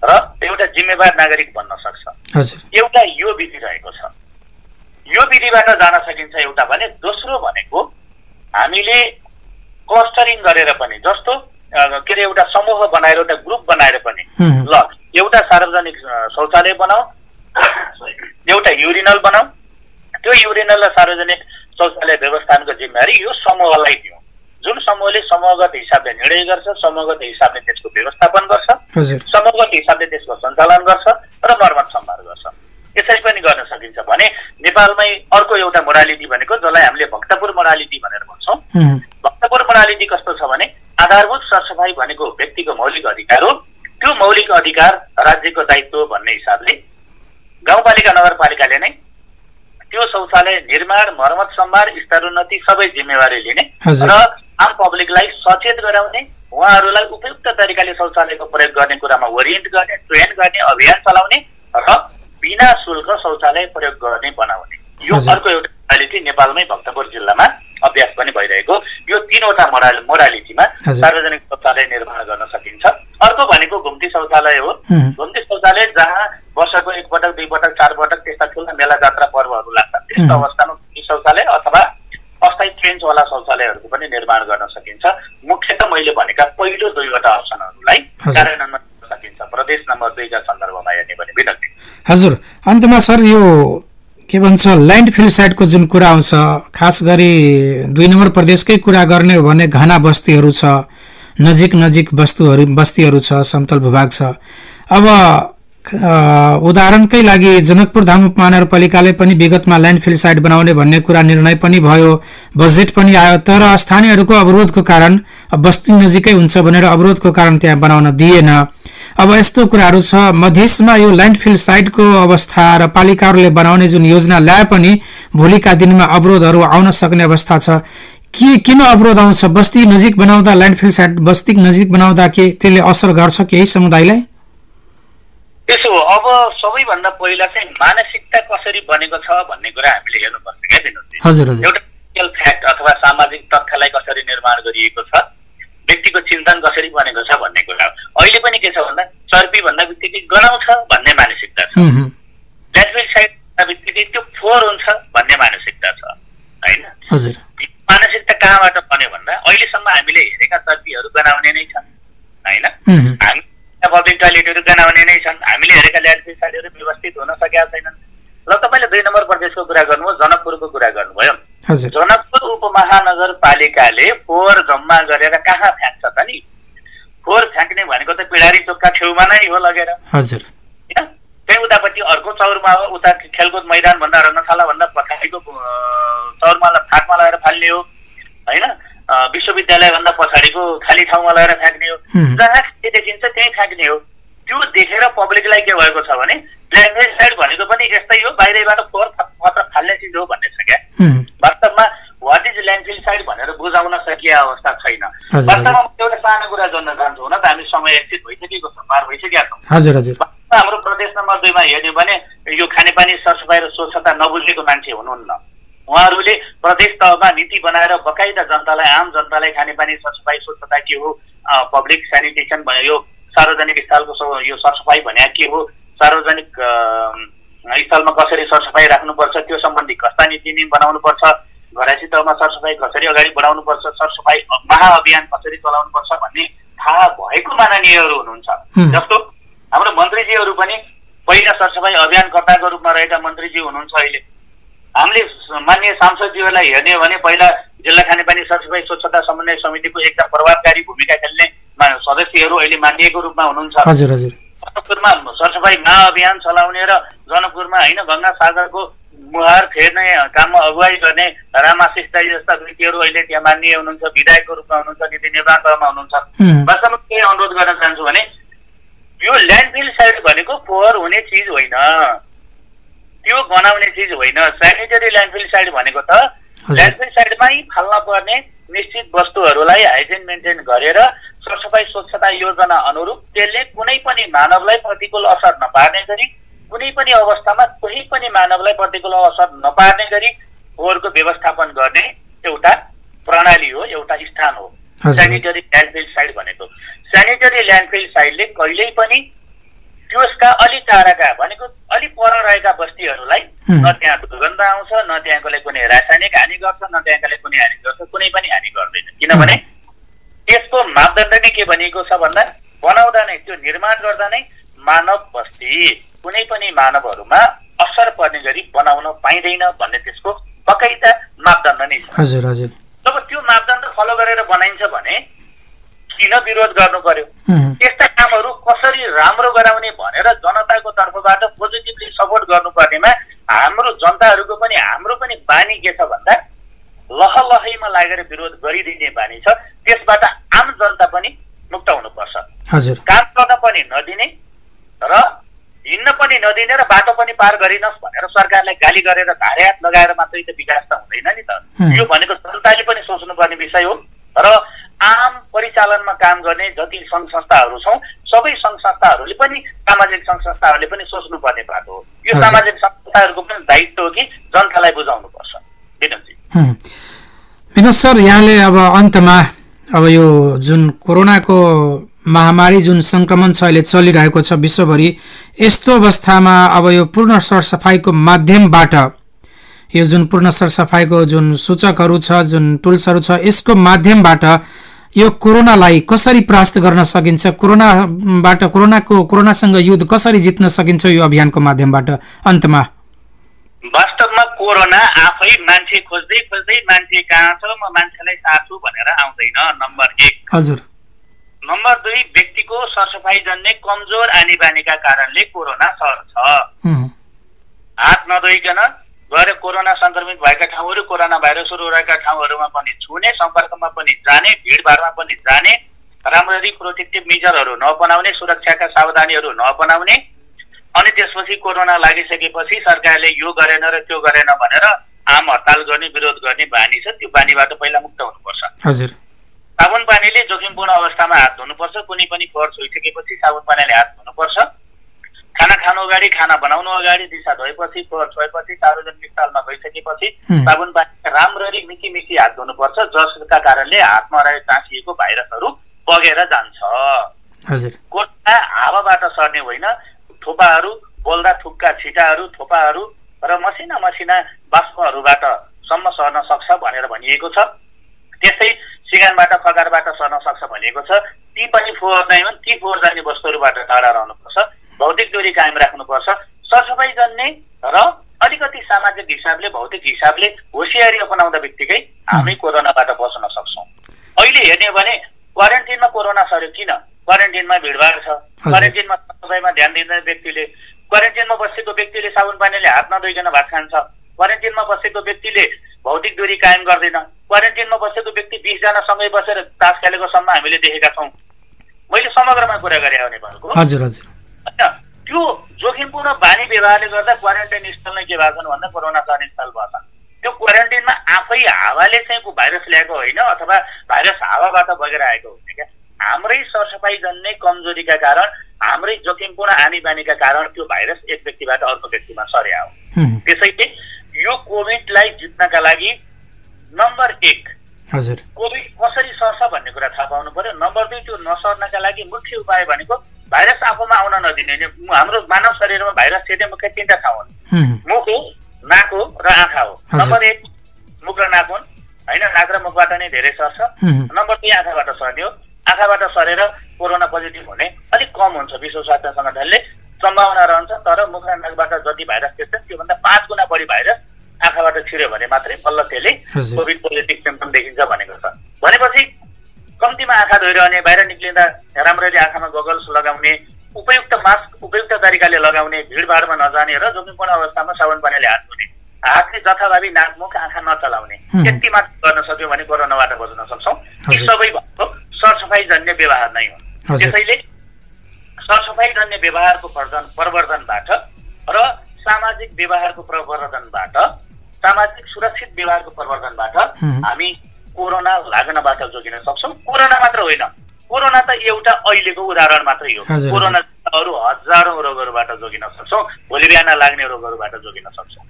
र एउटा जिम्मेवार नागरिक बन्न सक्छ। एउटा यो विधि रहेको छ। यो विधिबाट जान सकिन्छ एउटा भने। दोस्रो भनेको हामीले क्लस्टरिङ गरेर पनि, जस्तो के अरे एउटा समूह बनाएर, एउटा ग्रुप बनाएर पनि, ल एउटा सार्वजनिक शौचालय बनाऊ, एउटा युरिनल बनाऊ, त्यो युरिनल र सार्वजनिक शौचालय व्यवस्थापनको जिम्मेवारी यो समूहलाई दिउँ। जुन समूहले समूहगत हिसाबले निर्णय गर्छ, समूहगत हिसाबले त्यसको व्यवस्थापन गर्छ, समूहगत हिसाबले त्यसको सञ्चालन गर्छ र मर्मत सम्भार गर्छ। यसरी पनि गर्न सकिन्छ भने नेपालमै अर्को एउटा मोडालिटी भनेको जसलाई हामीले भक्तपुर मोडालिटी भनेर भन्छौँ। भक्तपुर मोडालिटी कस्तो छ भने आधारभूत सरसफाइ भनेको व्यक्तिको मौलिक अधिकार हो। त्यो मौलिक अधिकार राज्यको दायित्व भन्ने हिसाबले गाउँपालिका नगरपालिकाले नै त्यो शौचालय निर्माण, मर्मत सम्भार, स्तरोन्नति सबै जिम्मेवारी लिने र आम पब्लिकलाई सचेत गराउने, उहाँहरूलाई उपयुक्त तरिकाले शौचालयको प्रयोग गर्ने कुरामा ओरिएन्ट गर्ने, ट्रेन गर्ने, अभियान चलाउने र बिना शुल्क शौचालय प्रयोग गर्ने बनाउने। यो अर्को एउटा मोडालिटी नेपालमै भक्तपुर जिल्लामा अभ्यास पनि भइरहेको। यो तीनवटा मोडालिटीमा सार्वजनिक शौचालय निर्माण गर्न सकिन्छ। अर्को भनेको घुम्ती शौचालय हो। घुम्ती शौचालय जहाँ वर्षको 1 पटक 2 पटक 4 पटक त्यस्ता ठुला मेला जात्रा पर्वहरू लाग्छ, त्यस्तो अवस्थामा घुम्ती शौचालय अथवा अस्थायी ट्रेन्चवाला शौचालयहरूको पनि निर्माण गर्न सकिन्छ। मुख्यतः मैले भनेका पहिलो दुईवटा अप्सनहरूलाई कार्यान्वयन गर्न सकिन्छ प्रदेश नम्बर 2 का सन्दर्भमा हेर्ने भने विनन्ती। हजुर, अन्तमा सर यो के भन्छ ल्यान्डफिल साइटको जुन कुरा आउँछ, खास गरी 2 नम्बर प्रदेशकै कुरा गर्ने हो भने घना बस्तीहरू छ, नजिक बस्तीहरू छ, समतल भूभाग छ। अब उदाहरणकै लागि जनकपुर धाम उपमहानगरपालिकाले पनि विगतमा ल्यान्डफिल साइट बनाउने भन्ने कुरा निर्णय पनि भयो, बजेट पनि आयो, तर स्थानीयहरूको अवरोधको कारण, बस्ती नजिकै हुन्छ भनेर अवरोधको कारण त्यहाँ बनाउन दिएन। अब यस्तो कुराहरू छ। मधेसमा यो ल्यान्डफिल साइटको अवस्था र पालिकाहरूले बनाउने जुन योजना ल्याए पनि भोलिका दिनमा अवरोधहरू आउन सक्ने अवस्था छ। किन अवरोध आउँछ? बस्ती नजिक बनाउँदा, ल्यान्डफिल साइट बस्ती नजिक बनाउँदा के त्यसले असर गर्छ केही समुदायलाई? त्यसो हो, अब सबैभन्दा पहिला चाहिँ मानसिकता कसरी बनेको छ भन्ने कुरा हामीले हेर्नुपर्छ क्या विनोदजी। हजुर हजुर। एउटा सोशल फ्याक्ट अथवा सामाजिक तथ्यलाई कसरी निर्माण गरिएको छ, व्यक्तिको चिन्तन कसरी बनेको छ भन्ने कुरा। अहिले पनि के छ भन्दा चर्पी भन्दा बित्तिकै गनाउँछ भन्ने मानसिकता छ। ल्यान्डफिल साइट भन्दा बित्तिकै त्यो फोहोर हुन्छ भन्ने मानसिकता छ हैन। हजुर। मानसिकता कहाँबाट बन्यो भन्दा अहिलेसम्म हामीले हेरेका चर्पीहरू गनाउने नै छन् हैन। हामी पब्लिक टोयलेटहरू गनाउने नै छन्, हामीले हेरेका ल्यान्डफिल साइटहरू व्यवस्थित हुन सकेका छैनन्। ल तपाईले 2 नम्बर प्रदेशको कुरा गर्नुभयो, जनकपुरको कुरा गर्नुभयो। जनकपुर उपमहानगरपालिकाले फोहोर जम्मा गरेर कहाँ फ्याँक्छ त नि? फोहोर फ्याँक्ने भनेको त पिडारी चोकका छेउमा नै हो लगेर। हजुर। हैन, त्यही उतापट्टि अर्को चौरमा हो, उता खेलकुद मैदान भन्दा रङ्गशाला भन्दा पछाडिको चौरमा फाँटमा लगेर फाल्ने हो हैन। विश्वविद्यालय भन्दा पछाडिको खाली ठाउँमा लगेर फ्याँक्ने हो, जहाँ के देखिन्छ त्यही फ्याँक्ने हो। त्यो देखेर पब्लिकलाई के भएको छ भने ल्यान्डफिल साइट भनेको पनि यस्तै हो, बाहिरबाट फोहोर मात्र फाल्ने चिज हो भन्ने छ क्या। वास्तवमा वाट इज ल्यान्डफिल साइट भनेर बुझाउन सकिया अवस्था छैन। वास्तवमा एउटा सानो कुरा जोड्न चाहन्छु, हुन त हामी समय एक्सिट भइसकेको छ, पार भइसकेका छौँ। हजुर हजुर। हाम्रो प्रदेश नम्बर 2 मा हेर्ने भने यो खानेपानी सरसफाइ र स्वच्छता नबुझेको मान्छे हुनुहुन्न। उहाँहरूले प्रदेश तहमा नीति बनाएर बकाइदा जनतालाई, आम जनतालाई खानेपानी सरसफाइ स्वच्छता के हो, पब्लिक सेनिटेसन भन्यो, यो सार्वजनिक स्थलको यो सरसफाइ भने के हो, सार्वजनिक स्थलमा कसरी सरसफाइ राख्नुपर्छ, त्यो सम्बन्धी कस्ता नीति नियम बनाउनुपर्छ, घरायसी तहमा सरसफाइ कसरी अगाडि बढाउनुपर्छ, सरसफाइ महाअभियान कसरी चलाउनुपर्छ भन्ने थाहा भएको माननीयहरू हुनुहुन्छ। जस्तो हाम्रो मन्त्रीजीहरू पनि पहिला सरसफाइ अभियानकर्ताको रूपमा रहेका मन्त्रीजी हुनुहुन्छ। अहिले हामीले माननीय सांसदज्यूहरूलाई हेर्ने हो भने पहिला जिल्ला खानेपानी सरसफाइ स्वच्छता समन्वय समितिको एकदम प्रभावकारी भूमिका खेल्ने सदस्यहरू अहिले मानिएको रूपमा हुनुहुन्छ। हजुर हजुर। जनकपुरमा सरसफाइ महाअभियान चलाउने र जनकपुरमा हैन गंगा सागरको मुहार फेर्ने काममा अगुवाई गर्ने रामाशिष दाइ जस्ता व्यक्तिहरू अहिले त्यहाँ मान्य हुनुहुन्छ, विधायकको रूपमा हुनुहुन्छ, नीति निर्मातामा हुनुहुन्छ। वास्तवमा के अनुरोध गर्न चाहन्छु भने यो ल्यान्डफिल साइट भनेको फोहोर हुने चिज होइन, त्यो बनाउने चिज होइन। सेनिटरी ल्यान्डफिल साइट भनेको त ल्यान्डफिल साइटमै फाल्न पर्ने निश्चित वस्तुहरूलाई हाइजिन मेन्टेन गरेर सरसफाइ स्वच्छता योजना अनुरूप त्यसले कुनै पनि मानवलाई प्रतिकूल असर नपार्ने गरी, कुनै पनि अवस्थामा कोही पनि मानवलाई प्रतिकूल असर नपार्ने गरी फोहोरको व्यवस्थापन गर्ने एउटा प्रणाली हो, एउटा स्थान हो सेनिटरी ल्यान्डफिल साइट भनेको। सेनिटरी ल्यान्डफिल साइटले कहिल्यै पनि त्यसका अलि टाढाका भनेको अलि पर रहेका बस्तीहरूलाई न त्यहाँ दुर्गन्ध आउँछ, न त्यहाँकोले कुनै रासायनिक हानि गर्छ, न त्यहाँकोले कुनै हानि गर्छ, कुनै पनि हानि गर्दैन। किनभने त्यसको मापदण्ड नै के भनिएको छ भन्दा बनाउँदा नै, त्यो निर्माण गर्दा नै मानव बस्ती कुनै पनि मानवहरूमा असर पर्ने गरी बनाउन पाइँदैन भन्ने त्यसको बकाइदा मापदण्ड नै छ। हजुर हजुर। जब त्यो मापदण्ड फलो गरेर बनाइन्छ भने किन विरोध गर्नु पर्यो? यस्ता कामहरू कसरी राम्रो गराउने भनेर जनताको तर्फबाट पोजिटिभली सपोर्ट गर्नुपर्नेमा हाम्रो जनताहरूको पनि हाम्रो पनि बानी के छ भन्दा लहलहैमा लागेर विरोध गरिदिने बानी छ। त्यसबाट आम जनता पनि मुक्त हुनुपर्छ। हजुर। काम गर्न पनि नदिने र हिँड्न पनि नदिने र बाटो पनि पार गरिनस् भनेर सरकारलाई गाली गरेर धारे हात लगाएर मात्रै त विकास त हुँदैन नि त। यो भनेको जनताले पनि सोच्नुपर्ने विषय हो र आम परिचालनमा काम गर्ने जति सङ्घ संस्थाहरू छौँ सबै सङ्घ संस्थाहरूले पनि, सामाजिक सङ्घ संस्थाहरूले पनि सोच्नुपर्ने बाटो हो। यो सामाजिक संस्थाहरूको पनि दायित्व हो कि जनतालाई बुझाउनुपर्छ। विनोद सर, यहाँले अब अन्तमा अब यो जुन कोरोनाको महामारी जुन संक्रमण छ अहिले चलिरहेको छ विश्वभरि, यस्तो अवस्थामा अब यो पूर्ण सरसफाइको माध्यमबाट, यो जुन पूर्ण सरसफाइको जुन सूचकहरू छ, जुन टुल्सहरू छ, यसको माध्यमबाट यो कोरोनालाई कसरी परास्त गर्न सकिन्छ, कोरोनासँग युद्ध कसरी जित्न सकिन्छ यो अभियानको माध्यमबाट अन्तमा? वास्तवमा कोरोना आफै मान्छे खोज्दै खोज्दै मान्छे कहाँ छ, म मान्छेलाई सार्छु भनेर आउँदैन, नम्बर 1। हजुर। नम्बर 2, व्यक्तिको सरसफाइ जन्ने कमजोर आनी बानीका कारणले कोरोना सर्छ। हात नधोइकन गएर कोरोना संक्रमित भएका ठाउँहरू, कोरोना भाइरसहरू रहेका ठाउँहरूमा पनि छुने, सम्पर्कमा पनि जाने, भिडभाडमा पनि जाने, राम्ररी प्रोटेक्टिभ मेजरहरू नअपनाउने, सुरक्षाका सावधानीहरू नअपनाउने, अनि त्यसपछि कोरोना लागिसकेपछि सरकारले यो गरेन र त्यो गरेन भनेर आम हडताल गर्ने, विरोध गर्ने बानी छ। त्यो बानीबाट पहिला मुक्त हुनुपर्छ। हजुर। साबुन पानीले जोखिमपूर्ण अवस्थामा हात धुनुपर्छ। कुनै पनि फोहोर छोइसकेपछि साबुन पानीले हात धुनुपर्छ। खाना खानु अगाडि, खाना बनाउनु अगाडि, दिशा धोएपछि, फोहोर छोएपछि, सार्वजनिक स्थलमा गइसकेपछि साबुन पानी राम्ररी मिकी हात धुनुपर्छ, जसका कारणले हातमा टाँसिएको भाइरसहरू बगेर जान्छ। हजुर। कोरोना हावाबाट सर्ने होइन, थोपाहरू, बोल्दा थुक्का छिटाहरू, थोपाहरू र मसिना मसिना बाष्पहरूबाट सम्म सर्न सक्छ भनेर भनिएको छ। त्यस्तै सिगानबाट खगारबाट सर्न सक्छ भनिएको छ। ती पनि फोहोर नै हुन्। ती फोहोर जाने वस्तुहरूबाट टाढा रहनुपर्छ। भौतिक दूरी कायम राख्नुपर्छ। सरसफाइ जन्ने र अलिकति सामाजिक हिसाबले भौतिक हिसाबले होसियारी अपनाउँदा बित्तिकै हामी कोरोनाबाट बच्न सक्छौँ। अहिले हेर्ने हो भने क्वारेन्टिनमा कोरोना सर्यो किन? क्वारेन्टिनमा भिडभाड छ। क्वारेन्टिनमा सफाइमा ध्यान दिँदैन व्यक्तिले। क्वारेन्टिनमा बसेको व्यक्तिले साबुन पानीले हात नधोइकन भात खान्छ। क्वारेन्टिनमा बसेको व्यक्तिले भौतिक दूरी कायम गर्दैन। क्वारेन्टिनमा बसेको व्यक्ति 20 जना सँगै बसेर तास खेलेको सम्म हामीले देखेका छौँ। मैले समग्रमा कुरा गरेँ हो नेपालको। हजुर हजुर। होइन, त्यो जोखिमपूर्ण बानी व्यवहारले गर्दा क्वारेन्टाइन स्थल नै के भएको छ भन्दा कोरोना सर्ने स्थल भएछ। त्यो क्वारेन्टाइनमा आफै हावाले चाहिँ भाइरस ल्याएको होइन अथवा भाइरस हावाबाट बगेर आएको होइन क्या। हाम्रै सरसफाइ जन्ने कमजोरीका कारण, हाम्रै जोखिमपूर्ण आनी बानीका कारण त्यो भाइरस एक व्यक्तिबाट अर्को व्यक्तिमा सर्या हो। त्यसैले यो कोभिडलाई जित्नका लागि नम्बर 1 हजुर कोभिड कसरी सर्छ भन्ने कुरा थाहा पाउनु पर्यो। नम्बर 2 त्यो नसर्नका लागि मुख्य उपाय भनेको भाइरस आफूमा आउन नदिने। हाम्रो मानव शरीरमा भाइरस छिर्ने मुख्य 3टा ठाउँ हुन्। मुख हो, नाक हो र आँखा हो। नम्बर 1 मुख र नाक हुन् होइन। नाक र मुखबाट नै धेरै सर्छ। नम्बर 2 आँखाबाट सर्ने हो। आँखाबाट सरेर कोरोना पोजिटिभ हुने अलिक कम हुन्छ। विश्व स्वास्थ्य सङ्गठनले सम्भावना रहन्छ, तर मुख र नाकबाट जति भाइरस छिर्छ त्योभन्दा 5 गुणा बढी भाइरस आँखाबाट छिर्यो भने मात्रै बल्ल त्यसले कोभिड पोजिटिभ सिम्पटम देखिन्छ भनेको छ। भनेपछि कम्तीमा आँखा धोइरहने, बाहिर निक्लिँदा राम्ररी आँखामा गगल्स लगाउने, उपयुक्त मास्क उपयुक्त तरिकाले लगाउने, भिडभाडमा नजाने र जोखिमपूर्ण अवस्थामा साबुन पानीले हात धुने, हातले जथाभावी नाक मुख आँखा नचलाउने, यति मात्र गर्न सक्यो भने कोरोनाबाट बच्न सक्छौँ। यी सबै भनेको सरसफाइ जन्य व्यवहार नै हो। त्यसैले सरसफाइ जन्य व्यवहारको प्रवर्धनबाट र सामाजिक व्यवहारको प्रवर्धनबाट, सामाजिक सुरक्षित व्यवहारको प्रवर्धनबाट हामी कोरोना लाग्नबाट जोगिन सक्छौँ। कोरोना मात्र होइन, कोरोना त एउटा अहिलेको उदाहरण मात्रै हो। कोरोना अरू हजारौँ रोगहरूबाट जोगिन सक्छौँ। भोलि बिहान लाग्ने रोगहरूबाट जोगिन सक्छौँ।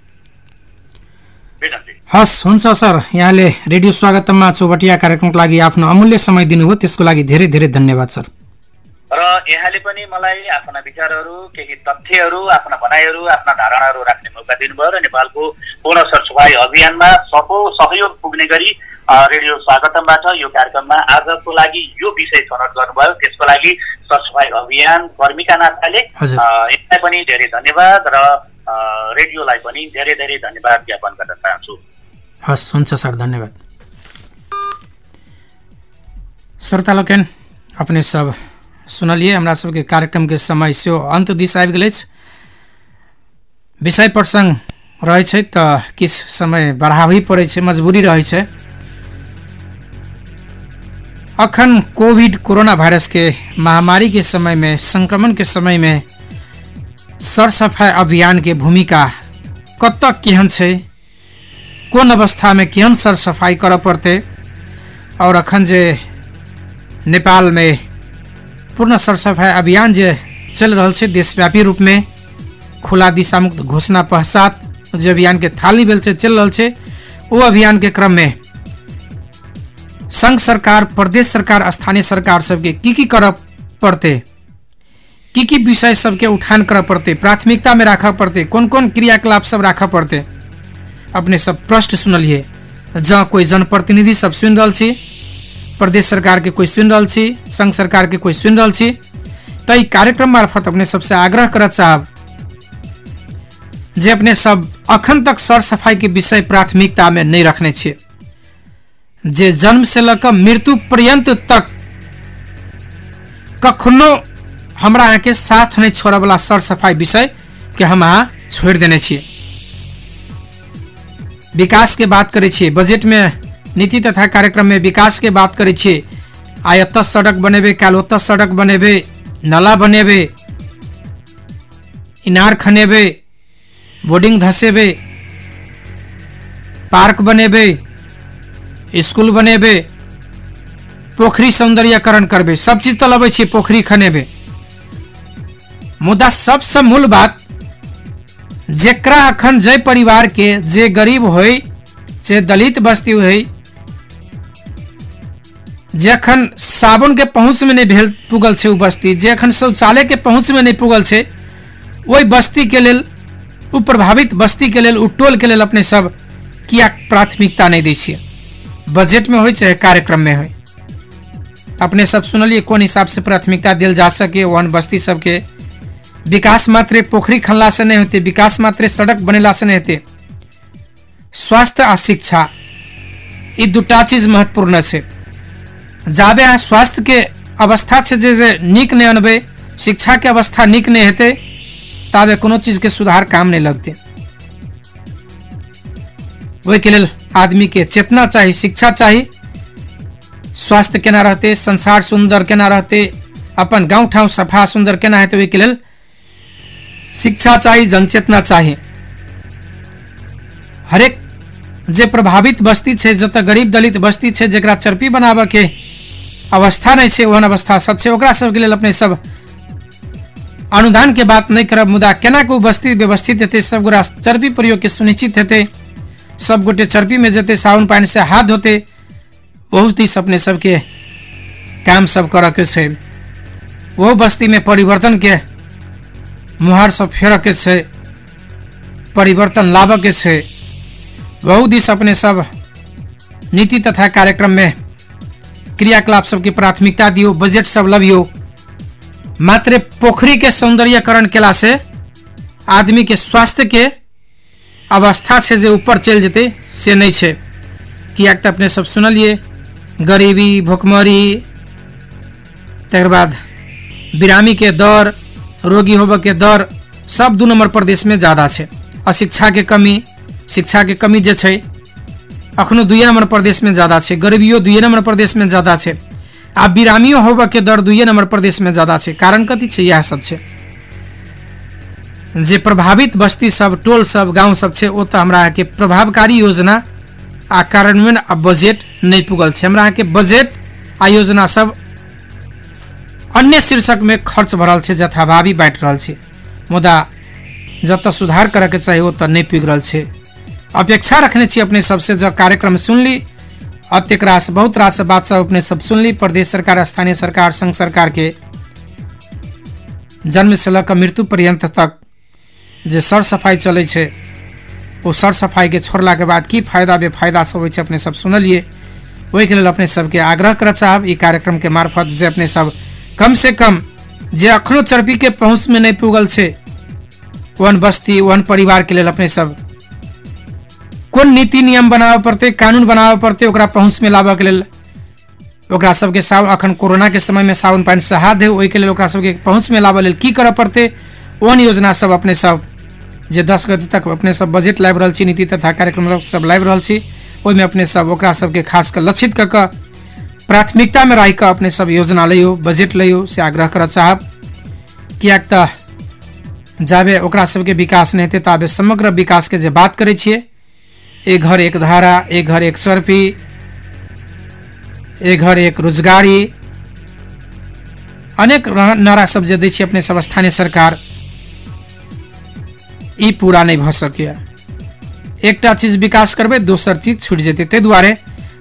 हस्, हुन्छ सर। यहाँले रेडियो स्वागतममा चौबटिया कार्यक्रमको लागि आफ्नो अमूल्य समय दिनुभयो, त्यसको लागि धेरै धेरै धन्यवाद सर। र यहाँले पनि मलाई आफ्ना विचारहरू, केही तथ्यहरू, आफ्ना भनाइहरू, आफ्ना धारणाहरू राख्ने मौका दिनुभयो र नेपालको पूर्ण सरसफाइ अभियानमा सहयोग पुग्ने गरी रेडियो स्वागतमबाट यो कार्यक्रममा आजको लागि यो विषय छनौट गर्नुभयो। त्यसको लागि सरसफाइ अभियान कर्मीका नाताले यसलाई पनि धेरै धन्यवाद र रेडियोलाई पनि धेरै धेरै धन्यवाद ज्ञापन गर्न चाहन्छु। हस्, हुन्छ सर, धन्यवाद। श्रोतालोकन, अपने सब सुनलिए, हमरा सबके कार्यक्रम के समय से अंत दिस आबि गेल अछि। विषय प्रसंग रहै छै तऽ किछ समय बढ़ाबही पड़ै छै, मजबूरी रहै छै। अखन कोविड कोरोना वायरस के महामारी के समय में, संक्रमण के समय में सरसफाई अभियान के भूमिका कत केहन छै, कोन अवस्था में केहन सरसफाई करऽ पड़ते, और अखन जे नेपाल में पूर्ण सरसफाई अभियान जे चल रहा है देशव्यापी रूप में, खुला दिशामुक्त घोषणा पश्चात जो अभियान के थाली बेल से चल रहा है, वो अभियान के क्रम में संघ सरकार, प्रदेश सरकार, स्थानीय सरकार सबके की कर पड़ते, की विषय सबके उठान कर पड़ते, प्राथमिकता में रखा पड़ते, कौन कौन क्रियाकलाप सब रखा पड़ते, अपने सब प्रश्न सुनलिए। जहाँ कोई जनप्रतिनिधि सब सुन रहा छी, प्रदेश सरकार के कोई सुन रहा छी, संघ सरकार के कोई सुन रहा छी, तो ये कार्यक्रम मार्फत अपने सबसे आग्रह कर चाहब जे अपने सब अखन तक सर सफाई के विषय प्राथमिकता में नहीं रखने छे, जे जन्म से लक मृत्यु पर्यंत तक कखनो हमरा यहाँ के साथ नहीं छोड़े वाला सर सफाई विषय के हम यहाँ छोड़ देने छे। विकास के बात करे छे, बजट में नीति तथा कार्यक्रम में विकास के बात करे छे, आय एत सड़क बनेबे, काल ओत सड़क बनेबे, नाला बनेबे, इनार खनेबे, बोर्डिंग धसेबे, पार्क बनेबे, स्कूल बनेबे, पोखरी सौंदर्यकरण करबे, सब चीज तो लबे छे, पोखरी खनेबे। मुदा सबसे मूल बात, जेकरा अखन जय परिवार के, जे गरीब होई, जे दलित बस्ती होई, जे अखन साबुन के पहुंच में नहीं भेल पुगल छे उ बस्ती, जे अखन शौचालय के पहुंच में नहीं पुगल छे, ओई बस्ती के लेल उ प्रभावित बस्ती के लेल, उ टोल के लेल अपने सब किया प्राथमिकता नहीं दै छियै? बजट में हो चाहे कार्यक्रम में हो, अपने सब सुनलिए कोन हिसाब से प्राथमिकता दिल जा सके। वहन बस्ती सबके विकास मात्र पोखरी खनला से नहीं होते, विकास मात्र सड़क बनेला से नहीं होते। स्वास्थ्य आ शिक्षा ई दूटा चीज महत्वपूर्ण है। जाबे अहाँ स्वास्थ्य के अवस्था से जे नीक नहीं अनबे, शिक्षा के अवस्था नीक नहीं हेते, ताबे कोनो चीज के सुधार काम नहीं लगते। वही के लेल आदमी के चेतना चाहिए, शिक्षा चाहिए। स्वास्थ्य केना रहते, संसार सुंदर केना रहते, अपन गाँव ठाउँ सफा सुंदर केना हेते, वही के लेल शिक्षा चाहिए, जनचेतना चाहिए। हरेक जे प्रभावित बस्ती है, जत गरीब दलित बस्ती है, जरा चरपी बनाबे के अवस्था नहीं है, ओहन अवस्था सब है, ओकरा सबके लेल अपने सब अनुदान के बात नहीं करब, मुदा केना को बस्ती व्यवस्थित हेते, सब गोरा चरपी प्रयोग के सुनिश्चित हेते, सब गोटे चरपी में जेते, साबुन पानी से हाथ धोते, बहुत ही अपने सबके काम सब कर के छै। वो बस्ती में परिवर्तन के मुहार सब फेर के छै, परिवर्तन लाबे के छै। बहुत ही अपने सब नीति तथा कार्यक्रम में क्रियाकलाप सबके प्राथमिकता दियो, बजट सब लबियो। मात्र पोखरी के सौंदर्यकरण केला से आदमी के स्वास्थ्य के अवस्था से जे ऊपर चल जेते से नहीं है। कियाक त अपने सब सुनलिए गरीबी, भुखमरी, तकर बाद बिरामी के दर, रोगी होबे के दर सब 2 नंबर प्रदेश में ज्यादा है। अशिक्षा के कमी, शिक्षा के कमी जे छै अखनो 2 नंबर प्रदेश में ज्यादा है। गरीबियो 2 नंबर प्रदेश में ज्यादा है। आ बिरामियो होबे के दर 2 नंबर प्रदेश में ज्यादा है। कारण कथी छै? यह सब है जे प्रभावित बस्ती सब, टोल सब, गांव सब है, ओ तो हमरा के प्रभावकारी योजना आ कार्यान्वयन आ बजट नहीं पुगल है। हमरा के बजट आ योजना सब अन्य शीर्षक में खर्च भरल है, जथाभावी बाट रहल है, मुदा जत सुधार करे के चाहिए ओत नहीं पुग रहल है। अपेक्षा रखने छी अपने सबसे, जब कार्यक्रम सुनली, अत्यक रास बहुत रास बात सब अपने सब सुनली। प्रदेश सरकार, स्थानीय सरकार, संघ सरकार के जन्म से लक मृत्यु पर्यंत तक जे सर सफाई चले छे, वो सर सफाई के छोड़ला के बाद की फायदा बेफायदा सब होय छे अपने सब सुनलिए। वही के लेल अपने सबके आग्रह कर चाहब ई कार्यक्रम के मार्फत जे अपने सब कम से कम जे अखनो चरपी के पहुँच में नहीं पुगल छे, वन बस्ती, वन परिवार के लेल अपने सब कोन नीति नियम बनावे पड़ते, कानून बनावे पड़ते, ओकरा पहुँच में लाबे के लेल, ओकरा सबके अखन कोरोना के समय में साबुन पानी से हाथ धो, ओहि के लेल ओकरा सबके पहुँच में लाबे लेल की करे पड़ते, ओन योजना सब अपने सब जे 10 गते तक अपने सब बजट लाइब रहल छी, नीति तथा कार्यक्रम सब लाइब रहल छी, ओहिमे अपने सब ओकरा सबके खास कर लक्षित क के प्राथमिकता में रह के अपने सब योजना लियो, बजट लियो से आग्रह कर चाहब। कियाक त जाबे ओकरा सबके विकास नहीं हेते ताबे समग्र विकास के जे बात करे छिए, एक घर एक धारा, एक घर एक चरपी, एक घर एक रोजगारी, अनेक नारा सब जे दै छी अपने सब स्थानीय सरकार, ई पूरा नहीं भ सके। एकटा चीज विकास करबे, दोसर चीज छूट जेते। ते दुआरे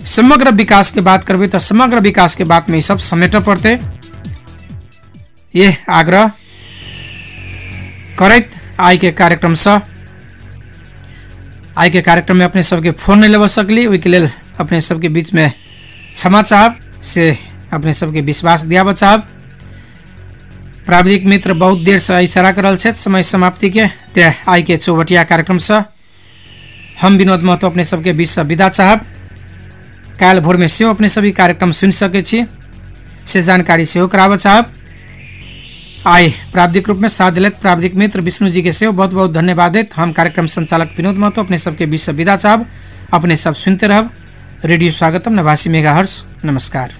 समग्र विकास के बात करबे तो समग्र विकास के बात में सब समेट पड़ते। ये आग्रह करैत आई के कार्यक्रम से, आई के कार्यक्रम में अपने सबके फोन नहीं लेव सकली, ओहि के लेल अपने सबके बीच में क्षमा चाहब, से अपने सबके विश्वास दिया चाहब। प्राविधिक मित्र बहुत देर से इशारा करल छे समय समाप्ति के, ते आई के चौबटिया कार्यक्रम से हम विनोद महतो अपने सबके बीच से विदा चाहब। काल भोर में सेहो अपने सभी कार्यक्रम सुन सके छी, से जानकारी सेहो कराबे चाहब। आई प्राविधिक रूप में साथ दिलत प्राविधिक मित्र विष्णु जी के सेहो बहुत बहुत धन्यवाद देत। हम कार्यक्रम संचालक विनोद महतो अपने सबके बीच से विदा चाहब। अपने सब सुनते रहब रेडियो स्वागतम 89 मेगाहर्ट्ज। नमस्कार।